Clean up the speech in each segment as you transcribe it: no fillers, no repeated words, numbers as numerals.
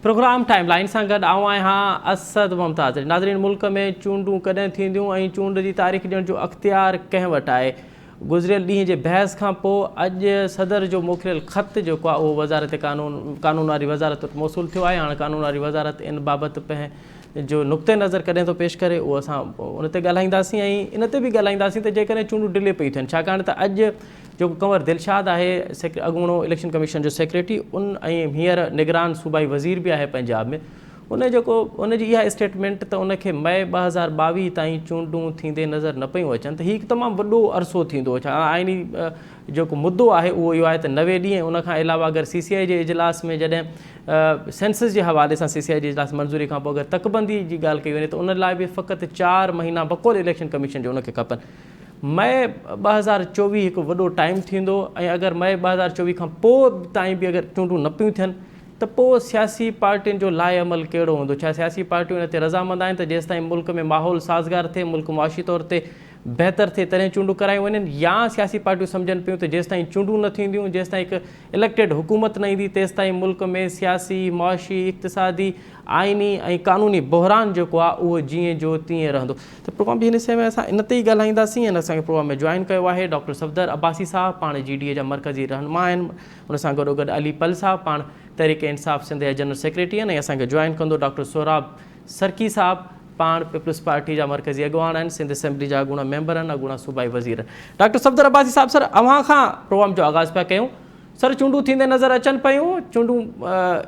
Programme time line سان گڏ آئون آهيان اسد ممتاز. ناظرين ملڪ ۾ چونڊون ڪڏهن ٿينديون ۽ چونڊ جي تاريخ ڏيڻ جو اختيار ڪنهن وٽ آهي؟ گذريل ڏينهن جي بحث کان پوء اڄ صدر جو موڪليل خط جيڪو آهي اهو وزارت قانون قانون واري وزارت وٽ موصول ٿيو آهي. هاڻ قانون واري وزارت ان بابت پنهنجو نقطه نظر ڪڏهن ٿو پيش ڪري اهو اسان ان تي ڳالهائينداسين ۽ ان تي به ڳالهائينداسين ته جيڪڏهن چونڊون ڊلي پئي ٿين ڇاڪاڻ ته اڄ جيڪو ڪنور دلشاد آهي اڳوڻو اليڪشن ڪميشن جو سيڪريٽري ان ۽ هينئر نگران صوبائي وزير به آهي پنجاب ۾ ان جيڪو ان جي اها اسٽيٽمينٽ ته ان کي مئي 2022 تائين چونڊون ٿيندي نظر نه پيون اچن ته هي هڪ تمام وڏو عرصو ٿيندو ڇا آئيني جيڪو مدو آهي اهو اهو آهي ته 90 ڏينهن ان کان علاوه اگر سي سي آء جي اجلاس ۾ جڏهن سينسس جي حوالي سان سي سي آء جي اجلاس منظوري کان پوء اگر تڪبندي جي ڳالهه ڪئي وڃي ته ان لاء به فقط چار مهينا بقول اليڪشن ڪميشن جي ان کي کپن. مئي 2024 هڪ وڏو ٽائيم ٿيندو ۽ اگر مئي 2024 کان پوء تائين به اگر چونڊون نه پيون ٿين ته پوء سياسي پارٽين جو لاء عمل ڪهڙو هوندو؟ ڇا سياسي پارٽيون ان تي رضامند آهن ته جيستائين ملڪ ۾ ماحول سازگار ٿئي، ملڪ معاشي طور تي بهتر ٿئي تڏهن چونڊون ڪرايون وڃن يا سياسي پارٽيون سمجهن پيون ته جيستائين چونڊون نه ٿينديون، جيستائين هڪ اليڪٽيڊ حڪومت نه ايندي تيستائين ملڪ ۾ سياسي، معاشي، اقتصادي، آئيني ۽ قانوني بحران جيڪو آهي اهو جيئن جو تيئن رهندو. ته پروگرام جي هن حصي ۾ اسان ان تي ئي ڳالهائينداسين ۽ اسان کي پروگرام ۾ جوائن ڪيو آهي ڊاڪٽر صفدر عباسي صاحب پاڻ جي ڊي اي جا مرڪزي رهنما آهن ان سان گڏوگڏ علي پل صاحب پاڻ تحريڪ انصاف سنڌ جا جنرل سيڪريٽري آهن ۽ اسان کي جوائن ڪندو ڊاڪٽر سهراب سرڪي صاحب پاڻ پيپلز پارٽي جا مرڪزي اڳواڻ آهن سنڌ اسيمبلي جا اڳوڻا ميمبر آهن اڳوڻا صوبائي وزير آهن ڊاڪٽر صفدر عباسي صاحب سر اوهان کان پروگرام جو آغاز پيا ڪيون سر چونڊون ٿيندي نظر اچن پيون چونڊون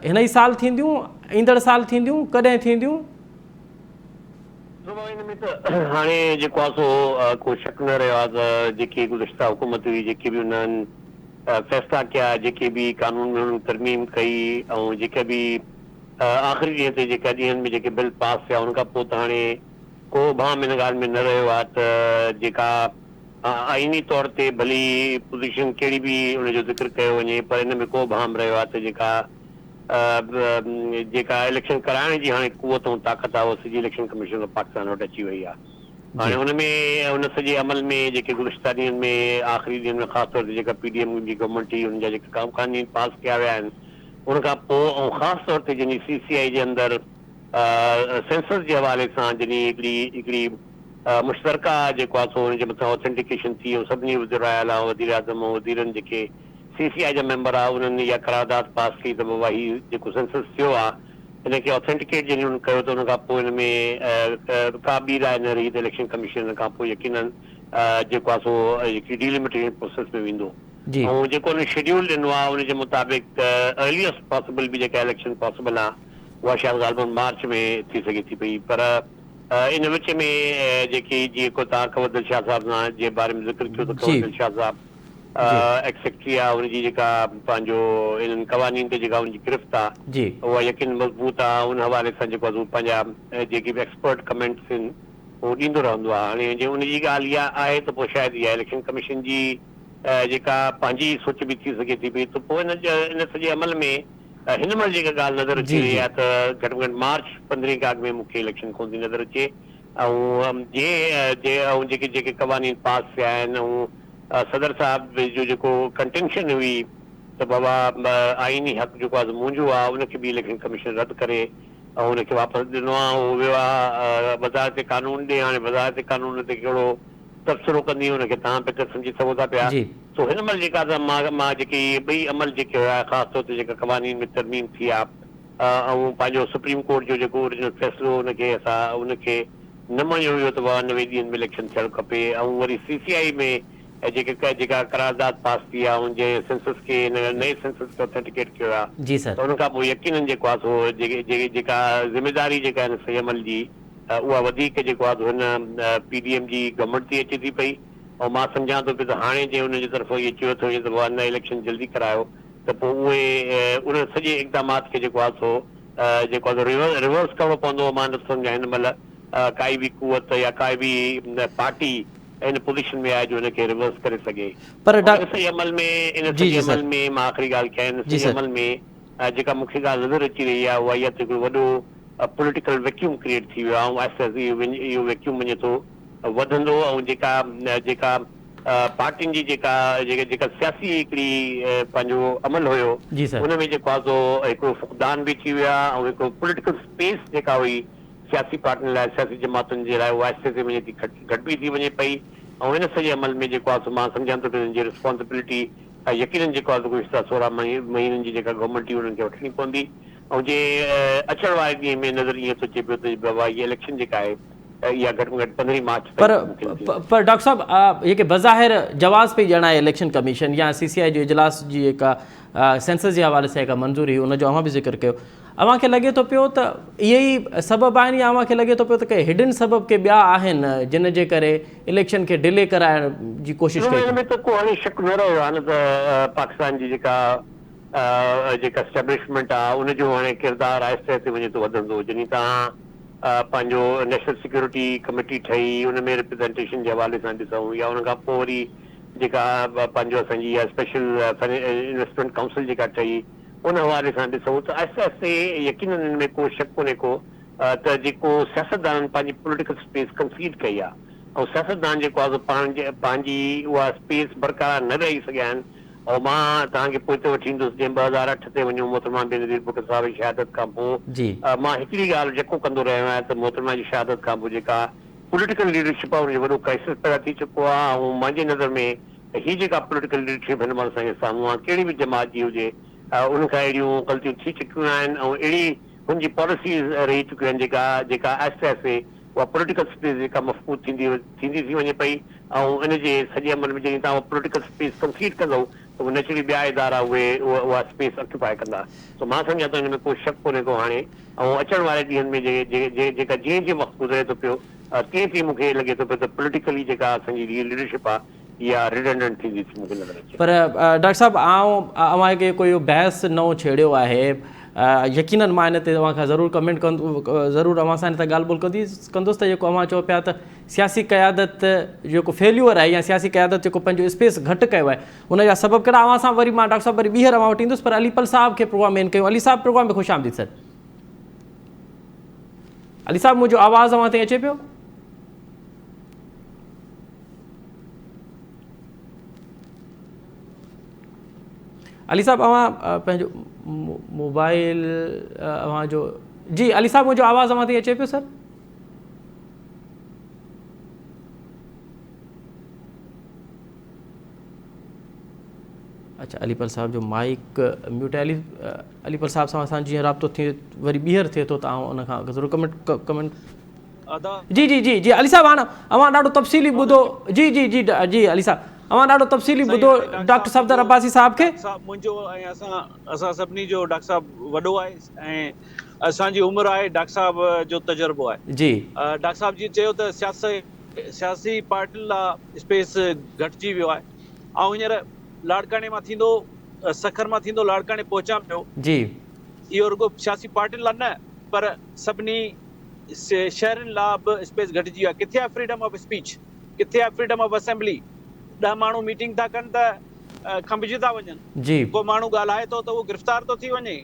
هن ئي سال ٿينديون ايندڙ سال ٿينديون ڪڏهن ٿينديون؟ صبح ان ۾ ته هاڻي جيڪو آهي سو ڪو شڪ نه رهيو آهي ته جيڪي گذشته حڪومت هئي جيڪي به انهن فيصلا ڪيا جيڪي به قانون ۾ انهن ترميم ڪئي ۽ جيڪا به آخري ڏينهن تي جيڪا ڏينهن ۾ جيڪي بل پاس ٿيا ان کان پوء ته هاڻي ڪو ابهام ان ڳالهه ۾ نه رهيو آهي ته جيڪا آئيني طور تي ڀلي پوزيشن ڪهڙي به ان جو ذڪر ڪيو وڃي پر ان ۾ ڪو ابهام رهيو آهي ته جيڪا جيڪا اليڪشن ڪرائڻ جي هاڻي قوت ۽ طاقت آهي اها سڄي اليڪشن ڪميشن آف پاڪستان وٽ اچي وئي آهي. هاڻي ان ۾ ان سڄي عمل ۾ جيڪي گذشته ڏينهن ۾ آخري ڏينهن ۾ خاص طور تي جيڪا پي ڊي ايم جي گورنمينٽ هئي ان جا جيڪا ڪام قانون پاس ڪيا ويا آهن ان کان پوء ۽ خاص طور تي جنهن سي سي آء جي اندر سينسس جي حوالي سان جنهن هڪڙي هڪڙي مشترڪه جيڪو آهي سو ان جي مٿان اوٿينٽيڪيشن ٿي ۽ سڀني وزراء اعليٰ وزيراعظم ۽ وزيرن جيڪي سي سي آء جا ميمبر آ انهن اها قرارداد پاس ڪئي ته بابا هي جيڪو سينسس ٿيو آ ان کي آٿينٽيڪيٽ جڏهن انهن ڪيو ته ان کان پوء ان ۾ ڪا ٻي راء نه رهي ته اليڪشن ڪميشن ان کان پوء يقينن جيڪو آ سو هڪڙي ڊيلميٽيشن پروسيس ۾ ويندو ۽ جيڪو انهن شيڊيول ڏنو آ ان جي مطابق ارليئسٽ پاسبل به جيڪا اليڪشن پاسبل آ اها شايد غالبن مارچ ۾ ٿي سگهي ٿي پئي پر ان وچ ۾ جيڪي جيئن ڪو توهان ڪنور دلشاد صاحب سان جي باري ۾ ذڪر ڪيو ته ڪنور دلشاد صاحب ايڪس سيڪريٽري آ ان جي جيڪا پنهنجو انهن قوانين تي جيڪا ان جي گرفت آ اها يقين مضبوط آ ان حوالي سان جيڪو آ پنهنجا جيڪي به ايڪسپرٽ ڪمينٽس آهن هو ڏيندو رهندو آ هاڻي جي ان جي ڳالهه اها آهي ته پوء شايد اها اليڪشن ڪميشن جي جيڪا پنهنجي سوچ به ٿي سگهي ٿي پئي ته پوء ان ان سڄي عمل ۾ هن مهل جيڪا ڳالهه نظر اچي رهي آ ته گهٽ ۾ گهٽ مارچ 15 کان اڳ ۾ مون کي اليڪشن ڪونه ٿي نظر اچي ۽ جي جي ۽ جيڪي جيڪي قوانين پاس ٿيا آهن ۽ صدر صاحب جو جيڪو ڪنٽينشن هئي ته بابا آئيني حق جيڪو آهي سو منهنجو آهي ان کي به اليڪشن ڪميشن رد ڪري ۽ ان کي واپس ڏنو آهي اهو ويو آهي وزارت قانون ڏي هاڻي وزارت قانون تي ڪهڙو تبصرو ڪندي ان کي توهان بهتر سمجهي سگهو ٿا پيا سو هن مهل جيڪا ته مان مان جيڪي اهي ٻئي عمل جيڪي هيا خاص طور تي جيڪا قوانين ۾ ترميم ٿي آهي ۽ پنهنجو سپريم ڪورٽ جو جيڪو اوريجنل فيصلو ان کي اسان ان کي نه مڃيو ويو ته بابا 90 ڏينهن ۾ اليڪشن ٿيڻ کپي ۽ وري سي سي آئي ۾ جيڪي جيڪا قرارداد پاس ٿي آهي ۽ جنهن سينسس کي هن نئين سينسس کي اوٿينٽيڪيٽ ڪيو آهي جي سر. ته ان کان پوء يقينن جيڪو آهي سو جيڪي جيڪا ذميداري جيڪا هن سڄي عمل جي اها وڌيڪ جيڪو آهي سو هن پي ڊي ايم جي گورنمينٽ تي اچي ٿي پئي ۽ مان سمجهان ٿو پيو ته هاڻي جي انهن جي طرفان اهو چيو ٿو وڃي ته بابا نه اليڪشن جلدي ڪرايو ته پوء اهي انهن سڄي اقدامات کي جيڪو آهي سو جيڪو آهي سو ريورس ڪرڻو پوندو مان نٿو سمجهان هن مهل ڪائي به قوت يا ڪائي به پارٽي ان پوزيشن ۾ آهي جو ان کي ريورس ڪري سگهي. پر ان سڄي عمل ۾ ان سڄي عمل ۾ مان آخري ڳالهه ڪيان ان سڄي عمل ۾ جيڪا مون کي ڳالهه نظر اچي رهي آهي اها اها ته هڪڙو وڏو پوليٽيڪل ويڪيوم ڪريئيٽ ٿي ويو آهي ۽ آهستي آهستي اهو ويڪيوم وڃي ٿو وڌندو ۽ جيڪا جيڪا پارٽين جي جيڪا جيڪا سياسي هڪڙي پنهنجو عمل هيو ان ۾ جيڪو آهي سو هڪڙو فقدان به اچي ويو آهي ۽ هڪڙو پوليٽيڪل اسپيس جيڪا هئي سياسي پارٽين لاء سياسي جماعتن جي لاء اها آهستي آهستي وڃي ٿي گهٽبي ٿي وڃي پئي ۽ ان سڄي عمل ۾ جيڪو آهي سو مان سمجهان ٿو ته ان جي رسپانسبلٽي يقينن جيڪو آهي سو گذشته 16 مهينن جي جيڪا گورنمينٽ هئي انهن کي وٺڻي پوندي ۽ جي اچڻ واري ڏينهن ۾ نظر ائين ٿو اچي پيو ته بابا هي اليڪشن جيڪا آهي اها گهٽ ۾ گهٽ 15 مارچ پر تائين ممڪن ٿيندي. پر ڊاڪٽر صاحب جيڪي بظاهر جواز پئي ڄاڻائي اليڪشن ڪميشن يا سي سي آء جو اجلاس جي جيڪا سينسس جي حوالي سان جيڪا منظوري هئي ان جو اوهان به ذڪر ڪيو اوهان کي لڳي ٿو پيو ته اهي ئي سبب آهن يا اوهان کي لڳي ٿو پيو ته ڪي هڊن سبب ڪي ٻيا آهن جن جي ڪري اليڪشن کي ڊلي ڪرائڻ جي ڪوشش ڪئي ان ۾ ته ڪو هاڻي شڪ نه رهيو آهي نه ته پاڪستان جي جيڪا جيڪا اسٽيبلشمينٽ آهي ان جو هاڻي ڪردار آهستي آهستي وڃي ٿو وڌندو جڏهن توهان پنهنجو نيشنل سيڪيورٽي ڪميٽي ٺهي ان ۾ ريپريزينٽيشن جي حوالي سان ڏسون يا ان کان پوء وري جيڪا پنهنجو اسان جي اها اسپيشل انويسٽمينٽ ڪائونسل جيڪا ٺهي ان حوالي سان ڏسون ته آهستي آهستي يقينن ان ۾ ڪو شڪ ڪونهي ڪو ته جيڪو سياستدانن پنهنجي پوليٽيڪل اسپيس ڪنسيڊ ڪئي آهي ۽ سياستدان جيڪو آهي سو پنهنجي اها اسپيس برقرار نه رهي سگهيا آهن ۽ مان توهان کي پوئتي وٺي ايندس جنهن 2008 تي وڃو محترمه بينظير ڀٽو صاحب جي شهادت کان پوء مان هڪڙي ڳالهه يڪو ڪندو رهيو آهيان ته محترمه جي شهادت کان پوء جيڪا پوليٽيڪل ليڊرشپ آهي ان جو وڏو ڪرائسس پيدا ٿي چڪو آهي ۽ منهنجي نظر ۾ هي جيڪا پوليٽيڪل ليڊرشپ هن مهل اسان جي سامهون آهي ڪهڙي به جماعت جي هجي ان کان اهڙيون غلطيون ٿي چڪيون آهن ۽ اهڙي هن جي پاليسيز رهي چڪيون آهن جيڪا جيڪا آهستي آهستي اها پوليٽيڪل اسپيس جيڪا مفقود ٿيندي ٿيندي ٿي وڃي پئي ۽ ان جي سڄي عمل ۾ جڏهن توهان اها پوليٽيڪل اسپيس ڪنسيڊ ڪندؤ ته پوء نيچرلي ٻيا ادارا اهي اها اسپيس آڪيوپائي ڪندا سو مان سمجهان ٿو ان ۾ ڪو شڪ ڪونهي ڪو هاڻي ۽ اچڻ واري ڏينهن ۾ جي جيڪا جيئن جيئن وقت گذري ٿو پيو تيئن تيئن مون کي لڳي ٿو پيو ته پوليٽيڪلي جيڪا اسان جي هيء ليڊرشپ آهي اها ريڊنڊنٽ ٿيندي ٿي مون کي نظر اچي. پر ڊاڪٽر صاحب آئون اوهان کي ڪو اهو بحث نئون ڇيڙيو آهي يقينن مان ان تي اوهان کان ضرور ڪمينٽ ڪندس ضرور اوهان سان ان تي ڳالهه ٻولهه ڪندي ڪندس ته جيڪو اوهان چئو پيا ته سياسي قيادت جيڪو فيليور آهي يا سياسي قيادت جيڪو پنهنجو اسپيس گهٽ ڪيو آهي ان جا سبب ڪهڙا اوهان سان وري مان ڊاڪٽر صاحب وري ٻيهر اوهان وٽ ايندس پر علي پل صاحب کي پروگرام ۾ ان ڪيون علي صاحب پروگرام ۾ خوش آمديد سر علي صاحب منهنجو آواز اوهان تائين اچي پيو علي صاحب اوهان پنهنجو موبائل اوهان جو جي علي صاحب منهنجو آواز اوهان تائين اچي پيو سر اچھا علي پل صاحب جو مائڪ ميوٽ علي علي پل صاحب سان اسان جيئن رابطو ٿي وري ٻيهر ٿئي ٿو ته آئون ان کان ضرور ڪمينٽ ڪمينٽ جي جي جي جي علي صاحب هاڻ اوهان ڏاڍو تفصيلي ٻڌو جي جي جي جي علي صاحب اوهان ڏاڍو تفصيلي ٻڌو ڊاڪٽر صفدر عباسي صاحب کي. ڊاڪٽر صاحب منهنجو ۽ اسان اسان سڀني جو ڊاڪٽر صاحب وڏو آهي ۽ اسان جي عمر آهي ڊاڪٽر صاحب جو تجربو آهي جي ڊاڪٽر صاحب جيئن چيو ته سياسي سياسي پارٽين لا اسپيس گهٽجي ويو آهي آئون هينئر لاڙڪاڻي مان ٿيندو سکر مان ٿيندو لاڙڪاڻي پهچان پيو جي اهو رڳو سياسي پارٽين لا نه پر سڀني شهرين لا به اسپيس گهٽجي ويو آهي، ڪٿي آهي فريڊم آف اسپيچ، ڪٿي آهي فريڊم آف اسيمبلي، ڏهه ماڻهو ميٽنگ ٿا ڪن ته کنڀجي ٿا وڃن، ڪو ماڻهو ڳالهائي ٿو ته اهو گرفتار ٿو ٿي وڃي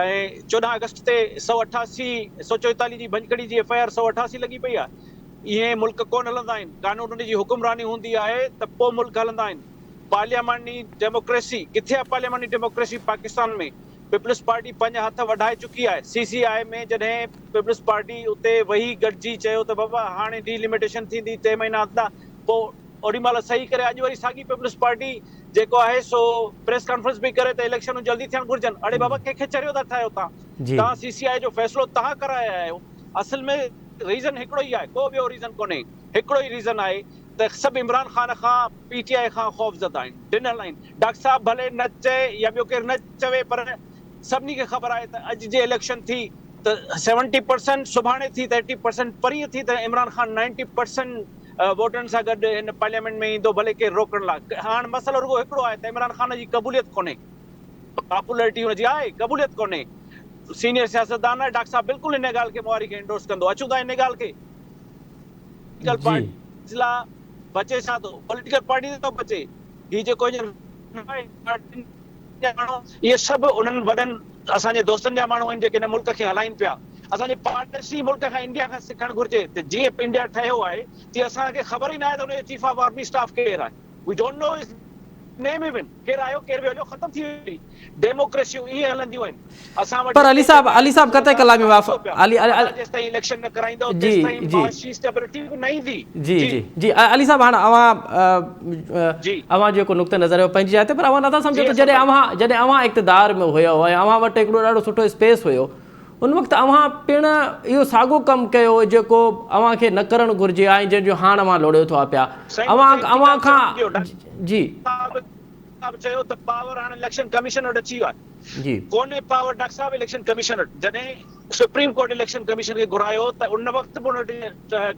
۽ 14 آگسٽ تي 188 144 جي ڀڃڪڙي جي ايف I R 188 لڳي پئي آهي، ائين ملڪ ڪونه هلندا آهن، قانون جي حڪمراني هوندي آهي ته پوء ملڪ هلندا آهن، پارلياماني ڊيموڪريسي ڪٿي آهي پارلياماني ڊيموڪريسي پاڪستان ۾؟ پيپلز پارٽي پنهنجا هٿ وڍائي چڪي آهي، سي سي آء ۾ جڏهن پيپلز پارٽي اتي ويهي گڏجي چيو ته بابا هاڻي ڊي لميٽيشن ٿيندي ٽي مهينا ٿيندا پوء اوڏي مهل صحيح ڪري اڄ وري ساڳي پيپلز پارٽي جيڪو آهي سو پريس ڪانفرنس به ڪري ته اليڪشنون جلدي ٿيڻ گهرجن اڙي بابا ڪنهن کي چريو ٿا ٺاهيو توهان توهان سي سي آء جو فيصلو توهان ڪرايا آهيو اصل ۾ ريزن هڪڙو ئي آهي ڪو ٻيو ريزن ڪونهي هڪڙو ئي ريزن آهي ته سڀ عمران خان کان پي ٽي آء کان خوفزده آهن، ڊنل آهن. ڊاڪٽر صاحب ڀلي نه چئي يا ٻيو ڪير نه چوي پر سڀني کي خبر آهي ته اڄ جي اليڪشن ٿي ته سيونٽي پرسنٽ سڀاڻي ٿي ته ايٽي پرسنٽ پرينء ٿي ته عمران خان نائنٽي پرسنٽ ووٽن سان گڏ هن پارليامينٽ ۾ ايندو ڀلي ڪير روڪڻ لا هاڻ مسئلو رڳو هڪڙو آهي ته عمران خان جي قبوليت ڪونهي پاپولرٽي هن جي آهي قبوليت ڪونهي سينيئر سياستدان آهي ڊاڪٽر صاحب بلڪل ان ڳالهه کي مواري کي انڊورس ڪندو اچون ٿا ان ڳالهه کي پوليٽيڪل پارٽيز لا بچي ڇا ٿو پوليٽيڪل پارٽي ٿو بچي هي جيڪو هينئر ماڻهو اهي سڀ انهن وڏن اسان جي دوستن جا ماڻهو آهن جيڪي هن ملڪ کي هلائين پيا. اسان جي پاڙيسري ملڪ کان انڊيا کان سکڻ گهرجي ته جيئن انڊيا ٺهيو آهي تيئن اسان کي خبر ئي ناهي ته ان جو چيف آف آرمي اسٽاف ڪير آهي. We don't know his name even. ڪير آيو ڪير ويو هليو ختم ٿي وئي. ڊيموڪريسيون ائين هلنديون آهن. اسان وٽ پر علي هتي صاحب علي صاحب قطع صورتحال ڪلامي توهان معاف ڏسو پيا. علي علي توهان جيستائين اليڪشن نه ڪرائيندؤ جي تيستائين جي معاشي اسٽيبلٽي به نه ايندي. جي جي جي جي علي صاحب هاڻ اوهان جي اوهان جو جيڪو نقطه نظر آهي اهو پنهنجي جاء تي پر اوهان نٿا جي سمجهو ته اسد جڏهن ڀائي. اوهان جڏهن اوهان اقتدار ۾ هيؤ ۽ اوهان وٽ هڪڙو ڏاڍو سٺو اسپيس هيو ان وقت اوهان پڻ اهو ساڳو ڪم ڪيو جيڪو اوهان کي نه ڪرڻ گهرجي ها ۽ جنهن جو هاڻ اوهان لوڙيو ٿا پيا. سائين مون کي اوهان هڪڙي اوهان ڳالهه چوڻ ڏيو کان ڊاڪٽر جي. صاحب چيو ته پاور هاڻ اليڪشن ڪميشن وٽ اچي ويو آهي. جي. ڪونهي پاور ڊاڪٽر صاحب اليڪشن ڪميشن وٽ. جڏهن سپريم ڪورٽ اليڪشن ڪميشن کي گهرايو ته ان وقت به ان وٽ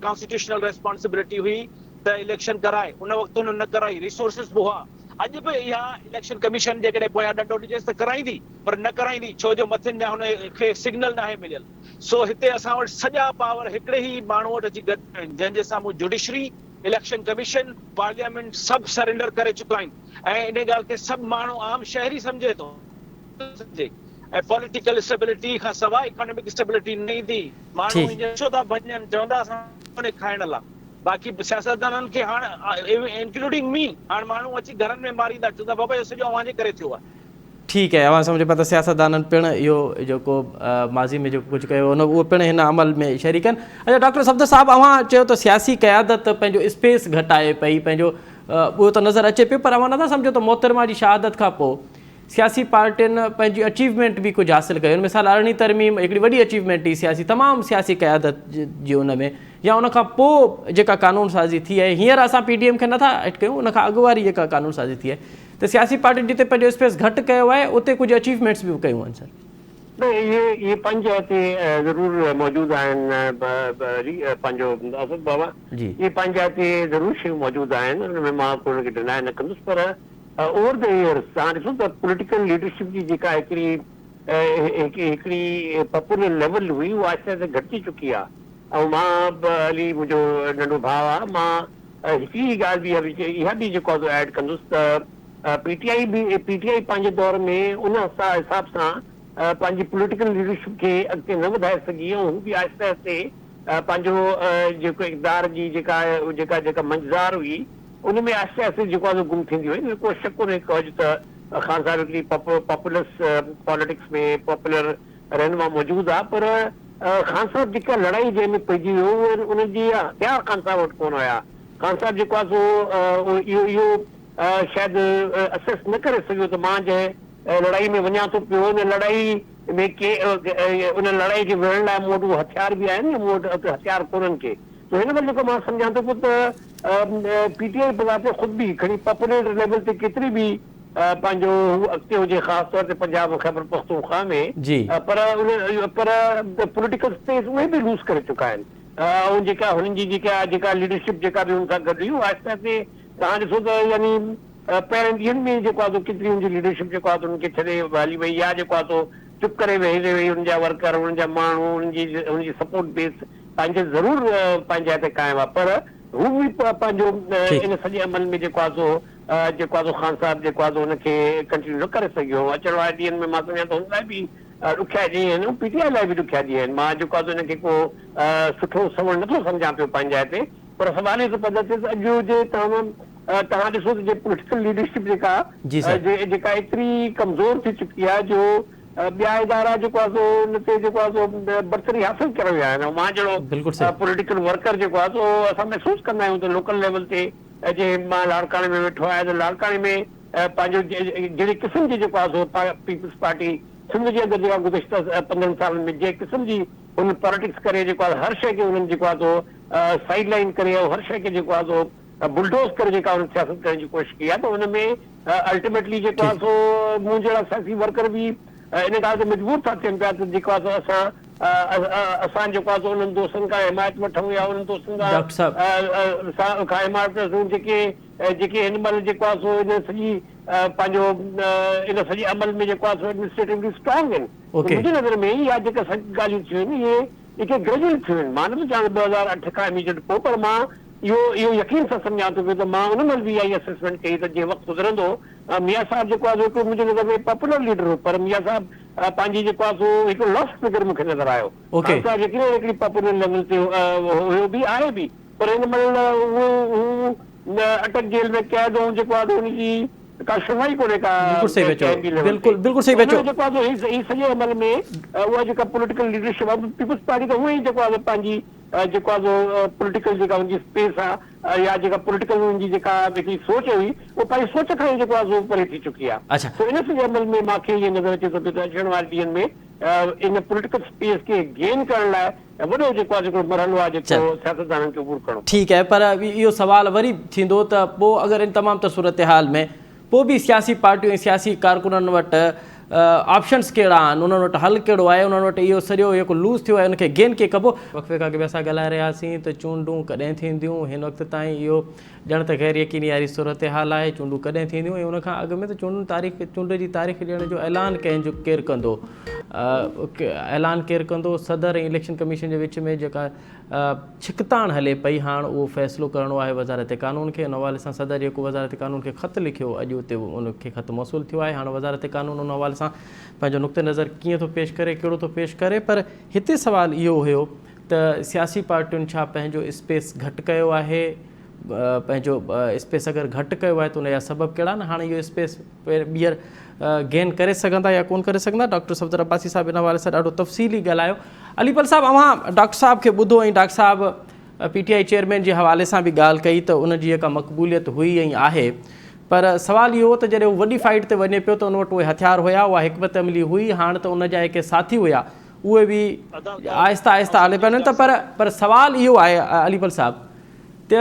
ڪانسٽيٽيوشنل ريسپانسبلٽي هئي ته اليڪشن ڪرائي ان وقت هن نه ڪرائي ريسورسز به هئا. اڄ به اها اليڪشن ڪميشن جيڪڏهن پويان ڏنڊو ڏجيس ته ڪرائيندي. پر نه ڪرائيندي ڇو جو مٿين جا هن کي سگنل ناهي مليل سو هتي اسان وٽ سڄا پاور هڪڙي ئي ماڻهو وٽ اچي گڏ ٿيا آهن جنهن جي سامهون جوڊيشري، اليڪشن ڪميشن، پارليامينٽ سڀ سرينڊر ڪري چڪا آهن ۽ انهي ڳالهه کي سڀ ماڻهو عام شهري سمجهي ٿو سمجهي ۽ پوليٽيڪل اسٽيبلٽي کان سواء اڪانومڪ اسٽيبلٽي نه ايندي ماڻهو هينئر ڇو ٿا ڀڃن چوندا اسان کائڻ لا باقي سياستدانن کي هاڻ انڪلوڊنگ مي هاڻ ماڻهو اچي گهرن ۾ ماريندا چوندا بابا اهو سڄو اوهان جي ڪري ٿيو آهي. ٺيڪ آهي اوهان سمجهو پيا ته سياستدانن پڻ اهو جيڪو ماضي ۾ جيڪو ڪجهه ڪيو ان اهو پڻ هن عمل ۾ شريڪ آهن اچا ڊاڪٽر صفدر صاحب اوهان چيو ته سياسي قيادت پنهنجو اسپيس گهٽائي پئي پنهنجو اهو ته نظر اچي پيو پر اوهان نٿا سمجهو ته محترمه جي شهادت کان پوء سياسي پارٽين پنهنجي اچيومينٽ به ڪجهه حاصل ڪيون مثال ارڙهين ترميم هڪڙي وڏي اچيومينٽ هئي سياسي تمام سياسي قيادت جي ان ۾ يا ان کان پوء جيڪا قانون سازي ٿي آهي هينئر اسان پي ڊي ايم کي نٿا هٽ ڪيون ان کان اڳ واري جيڪا قانون سازي ٿي آهي ته سياسي پارٽين جتي پنهنجو اسپيس گهٽ ڪيو آهي اتي ڪجهه اچيومينٽس به ڪيون آهن سر. نه اهي اهي پنهنجي جاء تي ضرور موجود آهن پنهنجو اسد بابا جي. اهي پنهنجي جاء تي ضرور شيون موجود آهن ان ۾ مان ڪو ان کي ڊنائي نه ڪندس پر اوور the years توهان ڏسو ته پوليٽيڪل ليڊرشپ جي جيڪا هڪڙي هڪڙي پاپولر ليول هئي اها آهستي آهستي گهٽجي چڪي آهي ۽ مان به علي منهنجو ننڍو ڀاء آهي مان هڪڙي ڳالهه به اها به جيڪو آهي سو ايڊ ڪندس ته پي ٽي آء به پي ٽي آء پنهنجي دور ۾ ان حساب سان پنهنجي پوليٽيڪل ليڊرشپ کي اڳتي نه وڌائي سگهي ۽ هو به آهستي آهستي پنهنجو جيڪو اقتدار جي جيڪا جيڪا جيڪا منجهدار هئي ان ۾ آهستي آهستي جيڪو آهي سو گم ٿيندي وئي ان ۾ ڪو شڪ ڪونهي ڪو اڄ ته خان صاحب هڪڙي پاپولس پاليٽڪس ۾ پاپولر رهنما موجود آ پر خان صاحب جيڪا لڙائي جنهن ۾ پئجي ويو اهي ان جي هٿيار خان صاحب وٽ ڪونه هيا خان صاحب جيڪو آ سو اهو اهو شايد اسيس نه ڪري سگهيو ته مان جنهن لڙائي ۾ وڃان ٿو پيو ان لڙائي ۾ ڪي ان لڙائي کي وڙهڻ لاء مون وٽ اهي هٿيار به آهن يا مون وٽ هٿيار ڪونهن ڪي ته هن مهل جيڪو مان سمجهان ٿو پيو ته پي ٽي آء بذات خود به کڻي پاپولر ليول تي ڪيتري به پنهنجو هو اڳتي هجي خاص طور تي پنجاب ۽ خيبر پختونخوا ۾ جي. پر ان پر پوليٽيڪل اسپيس اهي به لوز ڪري چڪا آهن ۽ جيڪا هنن جي جيڪا جيڪا ليڊرشپ جيڪا به هن سان گڏ هئي اها آهستي آهستي توهان ڏسو ته يعني پهرين ڏينهن ۾ جيڪو آهي سو ڪيتري هن جي ليڊرشپ جيڪو آهي سو هنن کي ڇڏي هلي وئي يا جيڪو آهي سو چپ ڪري ويهي رهي هن جا ورڪر هنن جا ماڻهو هنن جي هن جي سپورٽ بيس پنهنجي ضرور پنهنجي جاء تي قائم آهي پر هو به پنهنجو ان سڄي عمل ۾ جيڪو آهي سو جيڪو آهي سو خان صاحب جيڪو آهي سو ان کي ڪنٽينيو نه ڪري سگهيو هو. اچڻ واري ڏينهن ۾ مان سمجهان ٿو هن لاء به ڏکيا ڏينهن آهن ۽ پي ٽي آء لاء به ڏکيا ڏينهن آهن. مان جيڪو آهي سو ان کي ڪو سٺو سنوڻ نه ٿو سمجهان پيو پنهنجي جاء تي پر سوال اهو ٿو پيدا ٿئي ته اڄ جي توهان توهان ڏسو ته جي پوليٽيڪل ليڊرشپ جيڪا جي سر. جيڪا ايتري ڪمزور ٿي چڪي آهي جو ٻيا ادارا جيڪو آهي سو ان تي جيڪو آهي سو برتري حاصل ڪري ويا آهن ۽ مان جهڙو بلڪل صحيح. پوليٽيڪل ورڪر جيڪو آهي سو اسان محسوس ڪندا آهيون ته لوڪل ليول تي جي مان لاڙڪاڻي ۾ ويٺو آهيان ته لاڙڪاڻي ۾ پنهنجو جهڙي قسم جي جيڪو آهي سو پيپلز پارٽي سنڌ جي اندر جيڪا گذشته 15 سالن ۾ جنهن قسم جي هن پاليٽڪس ڪري جيڪو آهي هر شيء کي انهن جيڪو آهي سو سائيڊ لائين ڪري ۽ هر شيء کي جيڪو آهي سو بلڊوز ڪري جيڪا انهن سياست ڪرڻ جي ڪوشش ڪئي آهي ته ان ۾ الٽيميٽلي جيڪو آهي سو مون جهڙا سياسي ورڪر به ان ڳالهه تي مجبور ٿا ٿين پيا ته جيڪو آهي سو اسان اسان جيڪو آهي سو انهن دوستن کان حمايت وٺون يا انهن دوستن ڊاڪٽر صاحب. کان کان حمايت وٺون جيڪي جيڪي هن مهل جيڪو آهي سو ان سڄي پنهنجو ان سڄي عمل ۾ جيڪو آهي سو ايڊمنسٽريٽولي اسٽرانگ آهن اوڪي. منهنجي نظر ۾ اها جيڪا سڄ ڳالهيون ٿيون آهن اهي اهي گريجوئل ٿيون آهن مان نٿو چاهيان ته 2008 کان اميجيٽ پوء پر مان اهو اهو يقين سان سمجهان ٿو پيو ته مان ان مهل به اها ئي اسيسمينٽ ڪئي ته جيئن وقت گذرندو ميان صاحب جيڪو آهي سو هڪڙو منهنجي نظر ۾ پاپولر ليڊر هو پر ميان صاحب پنهنجي جيڪو آهي سو هڪڙو لاسٽ فگر مون کي نظر آيو. خان صاحب يقينن هڪڙي پاپولر ليول تي هيو به آهي به پر هن مهل اهو هو اٽڪ جيل ۾ قيد هو جيڪو آهي سو ان جي ڪا شنوائي ڪونهي ڪا بلڪل صحيح پيا ڪنهن چئو به ليول تي بلڪل بلڪل صحيح پيا ان چئو. ۾ جيڪو آهي سو هي سڄي عمل ۾ اها جيڪا پوليٽيڪل ليڊرشپ آهي پيپلز پارٽي ته هونئن ئي جيڪو آهي سو پنهنجي جيڪو آهي سو پوليٽيڪل جيڪا ان جي اسپيس آهي يا جيڪا پوليٽيڪل ان جي جيڪا هڪڙي سوچ هئي اها پنهنجي سوچ کان ئي جيڪو آهي سو پري ٿي چڪي آهي سو ان سڄي عمل ۾ مان کي ائين نظر اچي ٿو پيو ته اچڻ واري ڏينهن ۾ ان پوليٽيڪل اسپيس کي گين ڪرڻ لاء وڏو جيڪو آهي جيڪو مرحلو آهي جيڪو سياستدانن کي عبور ڪرڻو پوندو. ٺيڪ آهي پر اهو سوال وري ٿيندو ته پوء اگر ان تمام تر صورتحال ۾ پوء به سياسي پارٽيون ۽ سياسي ڪارڪنن وٽ آپشنس ڪهڙا آهن، انهن وٽ حل ڪهڙو آهي، انهن وٽ اهو سڄو جيڪو لوز ٿيو آهي ان کي گين ڪيئن ڪبو؟ وقفي کان اڳ به اسان ڳالهائي رهيا هئاسين ته چونڊون ڪڏهن ٿينديون، هن وقت تائين اهو ڄڻ ته غير يقيني واري صورتحال آهي، چونڊون ڪڏهن ٿينديون ۽ ان کان اڳ ۾ ته چونڊن تاريخ چونڊ جي تاريخ ڏيڻ جو اعلان ڪنهن جو ڪير ڪندو اعلان ڪير ڪندو، صدر ۽ اليڪشن ڪميشن جي وچ ۾ جيڪا ڇڪتاڻ هلي پئي، هاڻ اهو فيصلو ڪرڻو آهي وزارت قانون کي، ان حوالي سان صدر جيڪو وزارت قانون کي خط لکيو اڄ اتي ان کي خط موصول ٿيو آهي، هاڻ وزارت قانون ان حوالي سان پنهنجو نقطه نظر ڪيئن ٿو پيش ڪري ڪهڙو ٿو پيش ڪري پر هتي سوال اهو هيو ته سياسي پارٽين ڇا پنهنجو اسپيس گهٽ ڪيو آهي پنهنجو اسپيس اگر گهٽ ڪيو آهي ته ان جا سبب ڪهڙا آهن هاڻ اهو اسپيس ٻيهر گين ڪري سگهندا يا ڪون ڪري سگهندا ڊاڪٽر صفدر عباسي صاحب ان حوالي سان ڏاڍو تفصيلي ڳالهايو علي پل صاحب اوهان ڊاڪٽر صاحب کي ٻڌو ۽ ڊاڪٽر صاحب پي ٽي I chairman جي حوالي سان به ڳالهه ڪئي ته ان جي جيڪا مقبوليت هئي ۽ آهي پر سوال اهو ته جڏهن هو وڏي فائٽ تي وڃي پيو ته ان وٽ اهي هٿيار هيا اها حڪمت عملي هئي هاڻ ته ان جا جيڪي ساٿي هيا اهي به آهستي آهستي هلي پيا ته پر پر سوال اهو آهي علي پل صاحب ته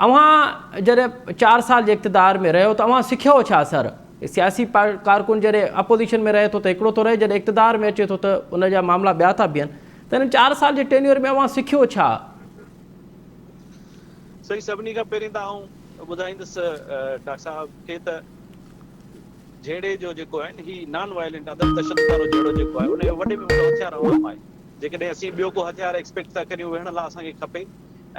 اوهان جڏهن چار سال جي اقتدار ۾ رهيو ته اوهان سکيو ڇا سر؟ سياسي ڪارڪن جڏهن اپوزيشن ۾ رهي ٿو ته هڪڙو ٿو رهي جڏهن اقتدار ۾ اچي ٿو ته ان جا معاملا ٻيا ٿا بيهن ته هن چار سال جي ٽينيور ۾ اوهان سکيو ڇا؟ سائين سڀني کان پهرين ته آئون ٻڌائيندس ڊاڪٽر صاحب کي ته جهيڙي جو جيڪو آهي نه هي نان وائلنٽ عدم تشدد وارو جهيڙو جيڪو آهي ان جو وڏي ۾ وڏو هٿيار عوام آهي جيڪڏهن اسين ٻيو ڪو هٿيار ايڪسپيڪٽ ٿا ڪريون ويهڻ لاء اسان کي کپي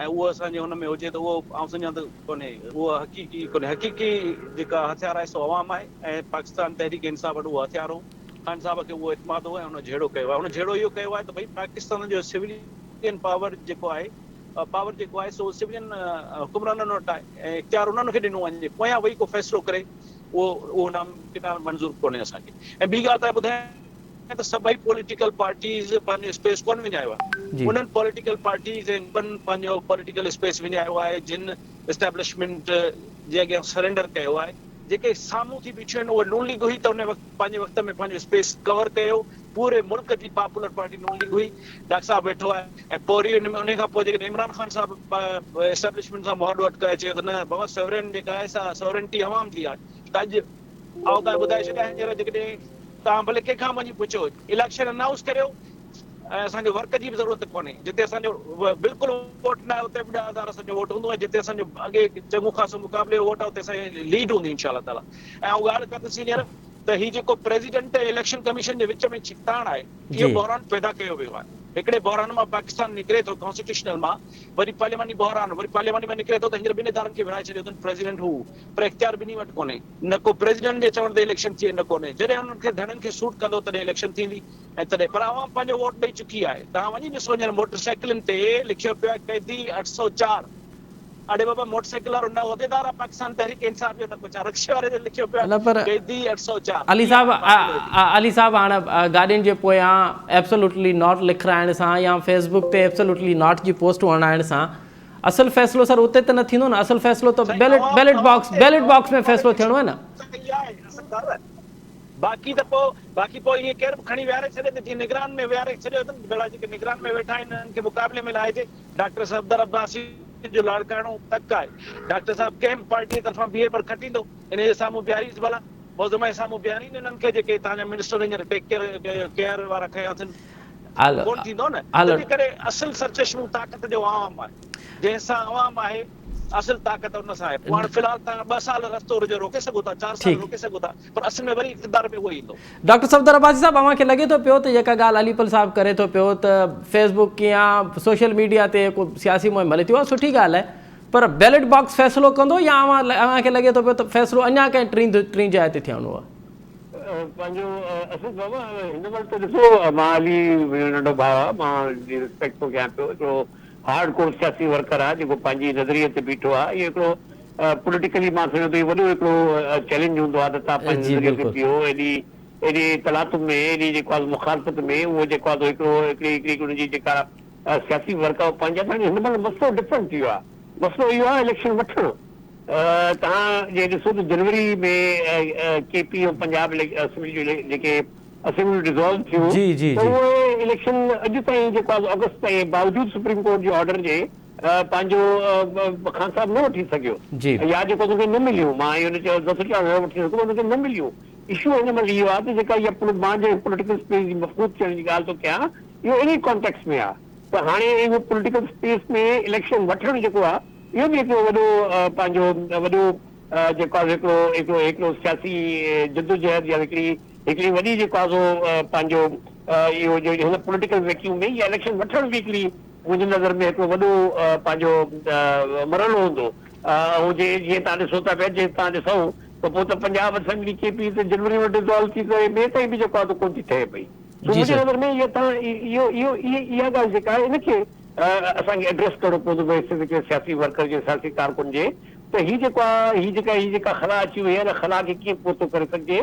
۽ اهو اسان جي هن ۾ هجي ته اهو آئون سمجهان ته ڪونهي اهو حقيقي ڪونهي حقيقي جيڪا هٿيار آهي سو عوام آهي ۽ پاڪستان تحريڪ انصاف وٽ اهو هٿيار هو خان صاحب کي اهو اعتماد هو ۽ هن جهيڙو ڪيو آهي هن جهيڙو اهو ڪيو آهي ته ڀئي پاڪستان جو سولين پاور جيڪو آهي پاور جيڪو آهي سو سولين حڪمرانن وٽ آهي ۽ اختيار انهن کي ڏنو وڃي پويان ويهي ڪو فيصلو ڪري اهو اهو ناممڪن آهي منظور ڪونهي اسان کي ۽ ٻي ڳالهه ته ٻڌايان ته سڀئي پوليٽيڪل پارٽيز پنهنجو اسپيس ڪونه وڃايو آهي انهن پوليٽيڪل پارٽيز ۽ گروپن پنهنجو پوليٽيڪل اسپيس وڃايو آهي جن اسٽيبلشمينٽ جي اڳيان سرينڊر ڪيو آهي جيڪي سامهون ٿي بيٺيون آهن اهي نون ليگ هئي ته ان وقت پنهنجي وقت ۾ پنهنجو اسپيس ڪور ڪيو پوري ملڪ جي پاپولر پارٽي نون ليگ هئي ڊاڪٽر صاحب ويٺو آهي ۽ پوء وري ان کان پوء جيڪڏهن عمران خان صاحب اسٽيبلشمينٽ سان مهاڏو اٽڪائي چيو ته نه بابا سورين جيڪا آهي سا سورينٽي عوام جي آهي ته اڄ آئون توهان کي ٻڌائي ڇڏيان هينئر جيڪڏهن توهان ڀلي ڪنهن کان به وڃي پڇو اليڪشن انائونس ڪريو ۽ اسان کي ورڪ جي به ضرورت ڪونهي جتي اسان جو بلڪل ووٽ نه آهي اتي به 10,000 اسان جو ووٽ هوندو ۽ جتي اسان جو اڳي چڱو خاصو مقابلي جو ووٽ آهي اتي اسان جي ليڊ هوندي انشاء الله تعالي ۽ آئون ڳالهه ڪندس هينئر ته هي جيڪو پريزيڊنٽ ۽ اليڪشن ڪميشن جي وچ ۾ ڇڪتاڻ آهي اهو بحران پيدا ڪيو ويو آهي هڪڙي بحران مان پاڪستان نڪري ٿو ڪانسٽيٽيوشنل مان وري پارلياماني بحران وري پارلياماني مان نڪري ٿو ته هينئر ٻن ادارن کي ورهائي ڇڏيو اٿن پريزيڊنٽ هو پر اختيار ٻنهي وٽ ڪونهي نه ڪو پريزيڊنٽ جي چوڻ تي اليڪشن ٿئي نه ڪونهي جڏهن انهن کي ڌڻين کي سوٽ ڪندو تڏهن اليڪشن ٿيندي ۽ تڏهن پر عوام پنهنجو ووٽ ڏئي چڪي آهي توهان وڃي ڏسو هينئر موٽر سائيڪلن تي لکيو پيو آهي قيدي 804 اڙي بابا موٽر سائيڪل وارو نه عهديدار آهي پاڪستان تحريڪ انصاف جو نه ڪو ڇا رڪشي واري تي لکيو پيو نه پر آهي قيدي 804 علي هي صاحب آهي پاپولرٽي. علي صاحب هاڻ گاڏين جي پويان ايبسولوٽلي not لکرائڻ سان يا فيس بڪ تي ايبسولوٽلي not جي پوسٽون هڻائڻ سان اصل فيصلو سر اتي ته نه ٿيندو نه اصل فيصلو ته سائين بيلٽ عوام بيلٽ عوام باڪس تي بيلٽ عوام باڪس جي ۾ فيصلو پاليٽڪس ٿيڻو آهي نه. صحيح آهي اصل سر باقي ته پوء باقي پوء ائين ڪير به کڻي ويهاري ڇڏي ته جيئن نگران ۾ ويهاري ڇڏيو اٿن ڀلا جيڪي نگران ۾ ويٺا آهن انهن کي مقابلي ۾ لاهجي ڊاڪٽر صفدر عباسي جو لاڙڪاڻو تڪ آهي ڊاڪٽر صاحب ڪنهن به پارٽي طرفان بيهي پر کٽيندو انهي جي سامهون بيهاريس ڀلا معظم جي سامهون بيهارين انهن کي جيڪي هتان جا منسٽر هينئر ٽيڪ ڪيئر وارا کنيا اٿن ڪونه ٿيندو نه تنهن ڪري اصل سرچشمو طاقت جو عوام آهي جنهن سان عوام آهي اصل طاقت ان سان آهي پوء هاڻي في الحال توهان ٻه سال رستو ان جو روڪي سگهو ٿا چار سال روڪي سگهو ٿا پر اصل ۾ وري اقتدار ۾ اهو ئي ايندو. ڊاڪٽر صفدر عباسي صاحب اوهان کي لڳي ٿو پيو ته جيڪا ڳالهه علي پل صاحب ڪري ٿو پيو ته فيس بڪ يا سوشل ميڊيا تي ڪو سياسي مهم هلي ٿي اها سٺي ڳالهه آهي پر بيلٽ باڪس فيصلو ڪندو يا اوهان کي لڳي ٿو پيو ته فيصلو اڃا ڪنهن ٽين جاء تي ٿيڻو آهي؟ پنهنجو اسد بابا هن وقت ته ڏسو مان علي منهنجو ننڍو ڀاء آ مان جي رسپيڪٽ ٿو ڪيان پيو هڪڙو هارڊ ڪور سياسي ورڪر آ جيڪو پنهنجي نظريي تي بيٺو آ اهو هڪڙو پوليٽيڪلي مان سمجهان ٿو اهو وڏو هڪڙو چئلينج هوندو آ ته تان پنهنجي جي نظريي تي بلڪل. بيهو ايڏي ايڏي تلاطم ۾ ايڏي جيڪو آ مخالفت ۾ اهو جيڪو آ سو هڪڙو هڪڙي هڪڙي ان جي جيڪا سياسي ورڪ آ اهو پنهنجي هاڻي هن مهل مسئلو ڊفرنٽ ٿي ويو آ مسئلو اهو آ اليڪشن وٺڻ توهان جي ڏسو ته جنوري ۾ ڪي پي ۽ پنجاب اسيمبلي جون جيڪي اسيمبليون ڊزالو ٿيون جي جي ته جي. اهي اليڪشن اڄ تائين جيڪو آهي آگسٽ تائين باوجود سپريم ڪورٽ جي آرڊر جي پنهنجو خان صاحب نه وٺي سگهيو جي. يا جيڪو ان کي نه مليون مان اهو نه چيو نٿو چوان نه وٺي سگهيو ان کي نه مليون اشو هن مهل اهو آهي ته جيڪا اها مان جنهن پوليٽيڪل اسپيس جي مفقود ٿيڻ جي ڳالهه ٿو ڪيان اهو انهي ڪانٽيڪس ۾ آهي ته هاڻي اهو پوليٽيڪل اسپيس ۾ اليڪشن وٺڻ جيڪو آهي اهو به هڪڙو وڏو پنهنجو وڏو جيڪو آهي هڪڙو هڪڙو هڪڙو سياسي جدوجهد يا هڪڙي هڪڙي وڏي جيڪو آهي سو پنهنجو اهو جو هن پوليٽيڪل ويڪيوم ۾ اها اليڪشن وٺڻ به هڪڙي منهنجي نظر ۾ هڪڙو وڏو پنهنجو مرحلو هوندو ۽ جي جيئن تان ڏسو ٿا پيا جي تان ڏسو ته پوء ته پنجاب اسيمبلي ڪي پي ته جنوري ۾ ڊزالو ٿي ڪري مئي تائين به جيڪو آهي سو ڪونه ٿي ٺهي پئي سو جي منهنجي سر. نظر ۾ اهو تان اهو اهو اها ڳالهه جيڪا آهي ان کي اسان کي ايڊريس ڪرڻو پوندو ڀئي سنڌ جي سياسي ورڪر جي سياسي ڪارڪن جي ته هي جيڪو آهي هي جيڪا هي جيڪا خلا اچي وئي آهي ان خلا کي ڪيئن پورتو ڪري سگهجي